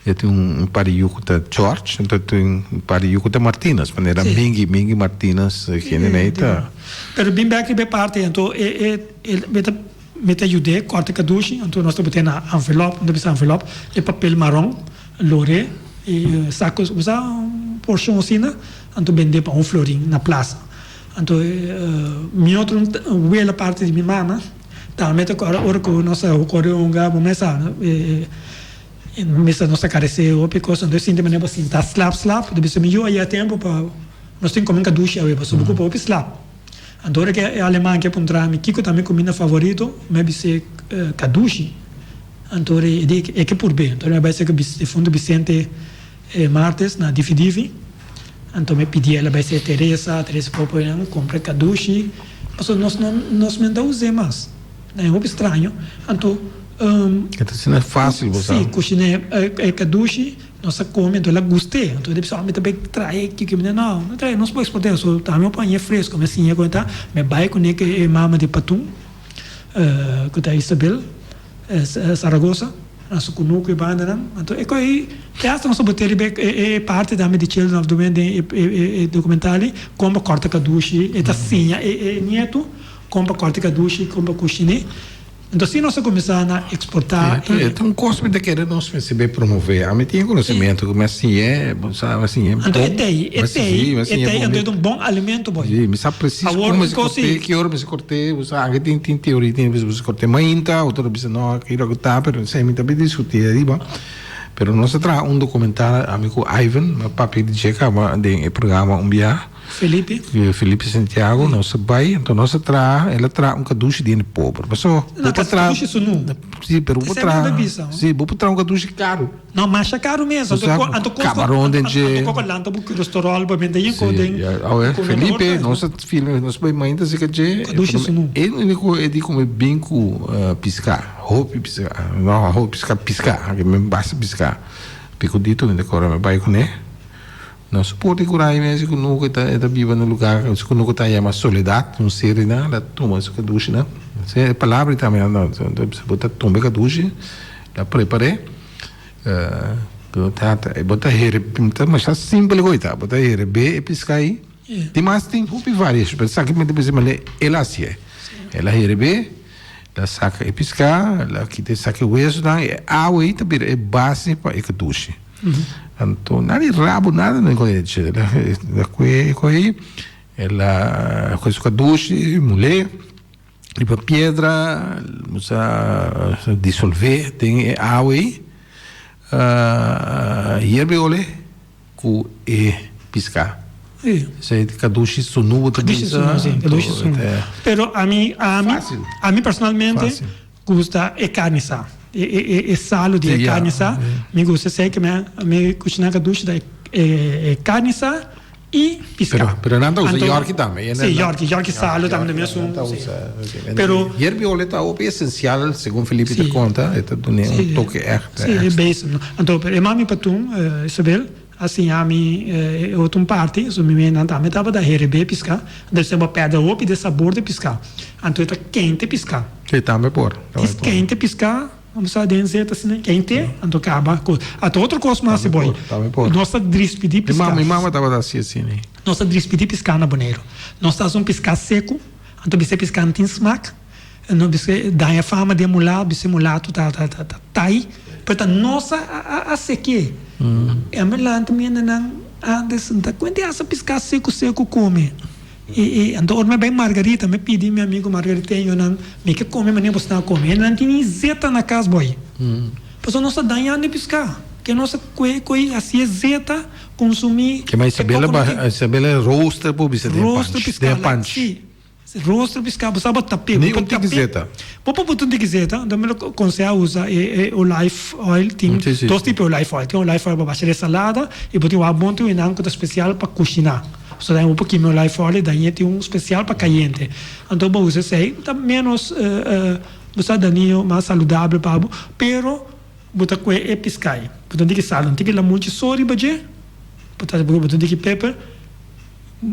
E tin un par di yu ku ta George, anto tin un par di yu ku ta Martinus. Manera Mingi, Mingi Martinus, kende nei ta. Pero bin bek riba e parti, anto e e e mi ta mi ta yud'é kòrta kadushi, anto nos ta bot'é na envelòp, nos ta bisa envelòp, e papel maron, lor'é i sako bo sa un porshon asina, anto bend'é pa un florin na plasa. Anto mi otro wela parti di mi mama tambe ta kòrda ora ku nos a kore hunga bo mes sa e. Mester nos ta karesé hopi kos, anto e sinti manera pa sinta slap slap, ta bisa mi yu a yega tempu pa nos tin kome kadushi awe pasobra bo kupa hopi slap. Anto ora ku e aleman ke puntra mi kiko ta mi kuminda favorito, mi a bis'é kadushi. Anto ora e di e ke purb'é. Anto ora mi a bai serka difunto Vicente Martes na Difi Difi, anto mi a pidié el a bai serka Teresa, Teresa por por kumpra kadushi, pasobra nos no nos mester ta us'é mas. E hopi straño. Anto. E ta asina fácil bo sa. Sí, kushiné e kadushi, nos a kome, anto el a gust'é. Anto e bisa, oh, mi ta bai trae kiko. Mi di, no, no trae, nos por eksport'é. So, ta mi a pañ'é fresco, mi a siñ'é kon e ta. Mi a bai kuné ku e mama di Patun, ku ta Isabel Zaragoza, na su kunuku e bandanan. Anto e ko'i, te asta nos a bot'é riba e parti tambe di Children of the Wind den e dokumental ei, kon pa kòrta kadushi, e ta siña e nietu. Kon pa kòrta kadushi, kon pa kushiné. Enton asina nos a kuminsá na eksportá e. E ta un kos mi ta kere nos mester bay promové. Ami tin e konosementu ku mi a siñ'é, bo sa, mi a siñ'é bon. Anto e tei, e tei, e tei anto e ta un bon alimento boy. Si, mi sa presis kon mester kòrt'é, ki ora mester kòrt'é, bo sa, anke tin tin teoria, tin bisa mester kòrt'é mainta, otro ta bisa no, ki ora ku ta, pero esei mi ta bay diskutí ariba. Pero nos a traha un dokumental, ami ku Ivan, mi a papia di dje kaba den e programa un biaha. Felipe. Felipe Santiago, nos a bai, anto nos a traha, el a traha un kadushi di hende pober. Paso, No, bo por traha. kadushi sunú. Sí, pero bo por Esei mi traha. ta bisa, no? Sí, bo por traha un kadushi karu. No, masha karu mes. O sea, Anto, anto kos kabaron den dje. Anto koko lanta bo kolesterol, bo mende yen ko Sí, den. ja, awe, ku no Felipe, ta nos a filma, nos bai mainta seka dje. Kadushi sunú. E úniko e di kome bin ku piská, hopi piská, no hopi piská, piská, ke men basta piská. Pikudito mi ta kore mi bai kuné. Nos por di kurai mes ku nuku e ta biba na lugar ku nuku ta yama Soledad, un seri nan la tuma su kadushi nan. E palabra tambe nan bo ta tuma e kadushi la prepar'é bo ta here ta masha simpel ku e ta bo ta herebé e piska ei. Dimas tin hopi variashon pero esaki mi ta bisa manera el a hasié. El a herebé. La saka e piská, la kita e saka e wesonan, e awa ei ta bira e base pa e kadushi. Anto nada di rabo, nada no kue eche. La kue e kue ei, e la kue su kadushi, mul'é riba piedra, musa disolvé den e awa ei, hierbe ole. Ku e piská. Esei kadushi sunu bo ta Kadushi bisa. sunu, si, kadushi sunu. Pero ami, ami, ami personalmente gusta e karni sa. E, e, e, e salu di e karni sa. Mi gusta esei ke mi, mi kushiná kadushi ta e, e karni sa i piská. Pero, pero nan ta usa yorki tambe. Si, yorki, yorki salu tambe ta mesun. Pero. Yerbi ole ta hopi esensial, segun Felipe ta konta, e ta dun'é un toke ègt. Si, e base. Anto, pero e mami patun, Isabel, a siña mi e otro un parti, so mi nan tambe tabata herebé piská, anto esei bo a pèrdè hopi di e sabor di piská. Anto e ta kente piská. Si, tambe por. Djis kente piská, bo sa den zeta asina, kente, anto kaba ku. Anto otro kos mas si boy, nos ta drispidí piská. Mi mama tabata hasi asina. Nos ta drispidí piská na Boneiru. Nos ta hasi un piská seku, anto bisa e piská no tin smak. No bisa daña fama di e mulato, bisa e mulato ta ta ta ta tai, pero ta nos a a a sekié. E mi lanta mi hende nan antes ta kuenta e hasta piská seku seku kome. I i anto ora mi a bai Margarita mi pidi mi amigo margariteñonan mi ke kome manera bo sta kome. Hende nan tin ni zeta na kas boy. Pasobra nos ta dañando e piská. Ke nos a kue kue hasi e zeta konsumí. Ke ma Isabela ba Isabela rooster por bisa den panchi. Den panchi. Si. Rostro piská bo sa bo tap'é. Ni un tiki zeta. Bo por put un tiki zeta, anto mi lo konsehá usa e olive oil. Tin dos tipo di olive oil. Tin olive oil pa basha den salada i bo tin wak bon tin un ku ta spesial pa kushiná. So daña bo por kima olive oil i daña tin un spesial pa kayente. Anto bo usa esei ta ménos bo sa dañino mas saludabel pa bo pero bo ta kue e piská ei. Bo ta un tiki sal un tiki lamunchi so riba dje bo ta bo ta un tiki peper.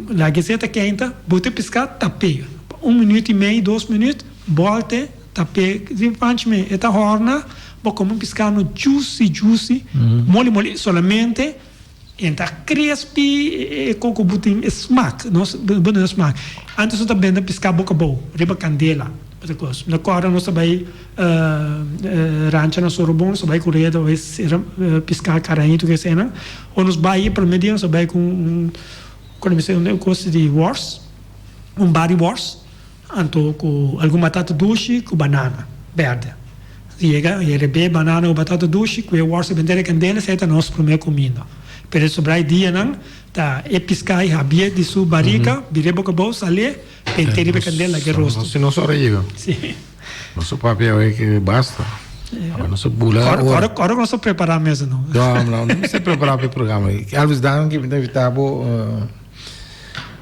Laga e zeta keinta, bota e piská, tap'é. Pa un minüt i mei, dos minüt, bòlt'e, tap'é riba panchi mei. E ta hòrna, bo kome un piská no juicy juicy, moli moli, solamente e ta crispy, e koko bo tin e smak, nos bo duna smak. Antes nos ta bende piská boka abou, riba kandela, otro kos. Mi ta kòrda nos ta bai rancha na Sorobon, nos ta bai ku reda, piská karaña i tur eseinan. Ora nos bai e prome dia nos a bai ku un ku mi un kos di wors, un bar di wors, anto ku algun batata dushi ku banana berde. Nos yega i rebe banana ku batata dushi ku e wors a benta den kandela esei ta nos prome kuminda. Pero e sobra e dianan ta e piská i habié di su barika bir'é boka abou sal'é bent'é riba e kandela laga e rostu. Si nos ora yega. Si. Nos a papia awe ke basta. Awe nos a bula Ora, ora. ora, ora ku nos a prepará mesa no. No, no, no mester prepará pa e programa. Elvis, danki mi ta invitá bo eh,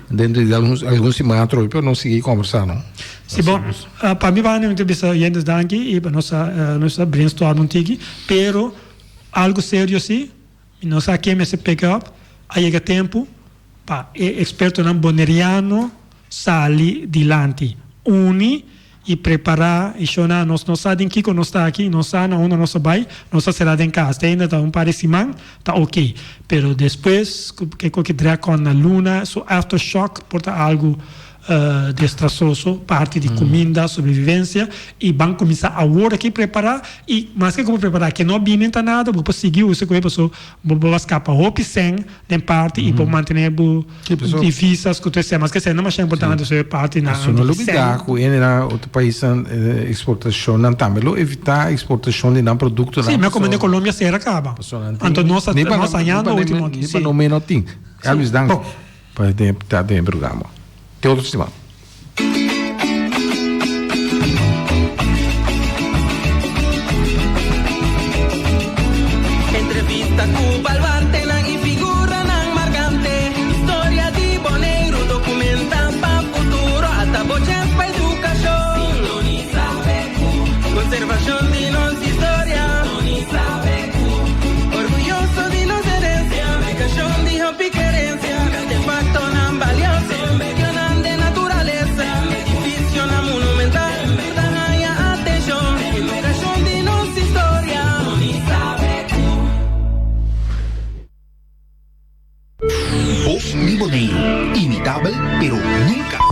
dentro di algun, algun siman atrobe pa nos sigui kombersá, no? Si bon, eh, pa mi banda mi ta bisa yentes danki i pa nos a, eh, nos a brainstorm un tiki, pero algo serio si, mi no sa ken mester pick up, a yega tempu pa e ekspertonan boneriano sali dilanti, uni i prepará i shona nos no sa den kiko nos ta aki, nos sa na unda nos ta bai, nos ta sera den kas te ainda ta un par di siman ta ok, pero despues ku ke koke drekon na luna su aftershock por ta algu destrasoso parti di kuminda, sobrevivensia i ban kuminsá awor aki prepará i maske ku bo prepará ke no bini ta nada bo por sigui usa ku e paso bo bo a skapa hopi sèn den parti i por mantené bo divisas ku tur esei maske esei no masha importante so e parti nan Pasobra no lo bida ku hende na otro paisnan eksportashonnan tambe lo evitá eksportashon di nan produktonan Si, mi a komende Colombia sera kaba. Anto nos a nos a hañando ultimo aki. Ni pa no meno tin. Elvis, danki. pa ta den e programa. Te otro siman. Entrevista ku baluartenan i figuranan markante. Historia di Boneiru dokumentá pa futuro. Ata bo chèns pa edukashon. Sintonisá BQ. Konservashon di nos historia. Sintonisá BQ. Orguyoso di nos herensia. Edukashon di hopi kerensia. Artefaktonan balioso. Medionan den naturalesa. Edifisionan monumental. Tur ta haña atenshon. Edukashon di nos historia. Bos di Boneiru, imitabel pero nunka.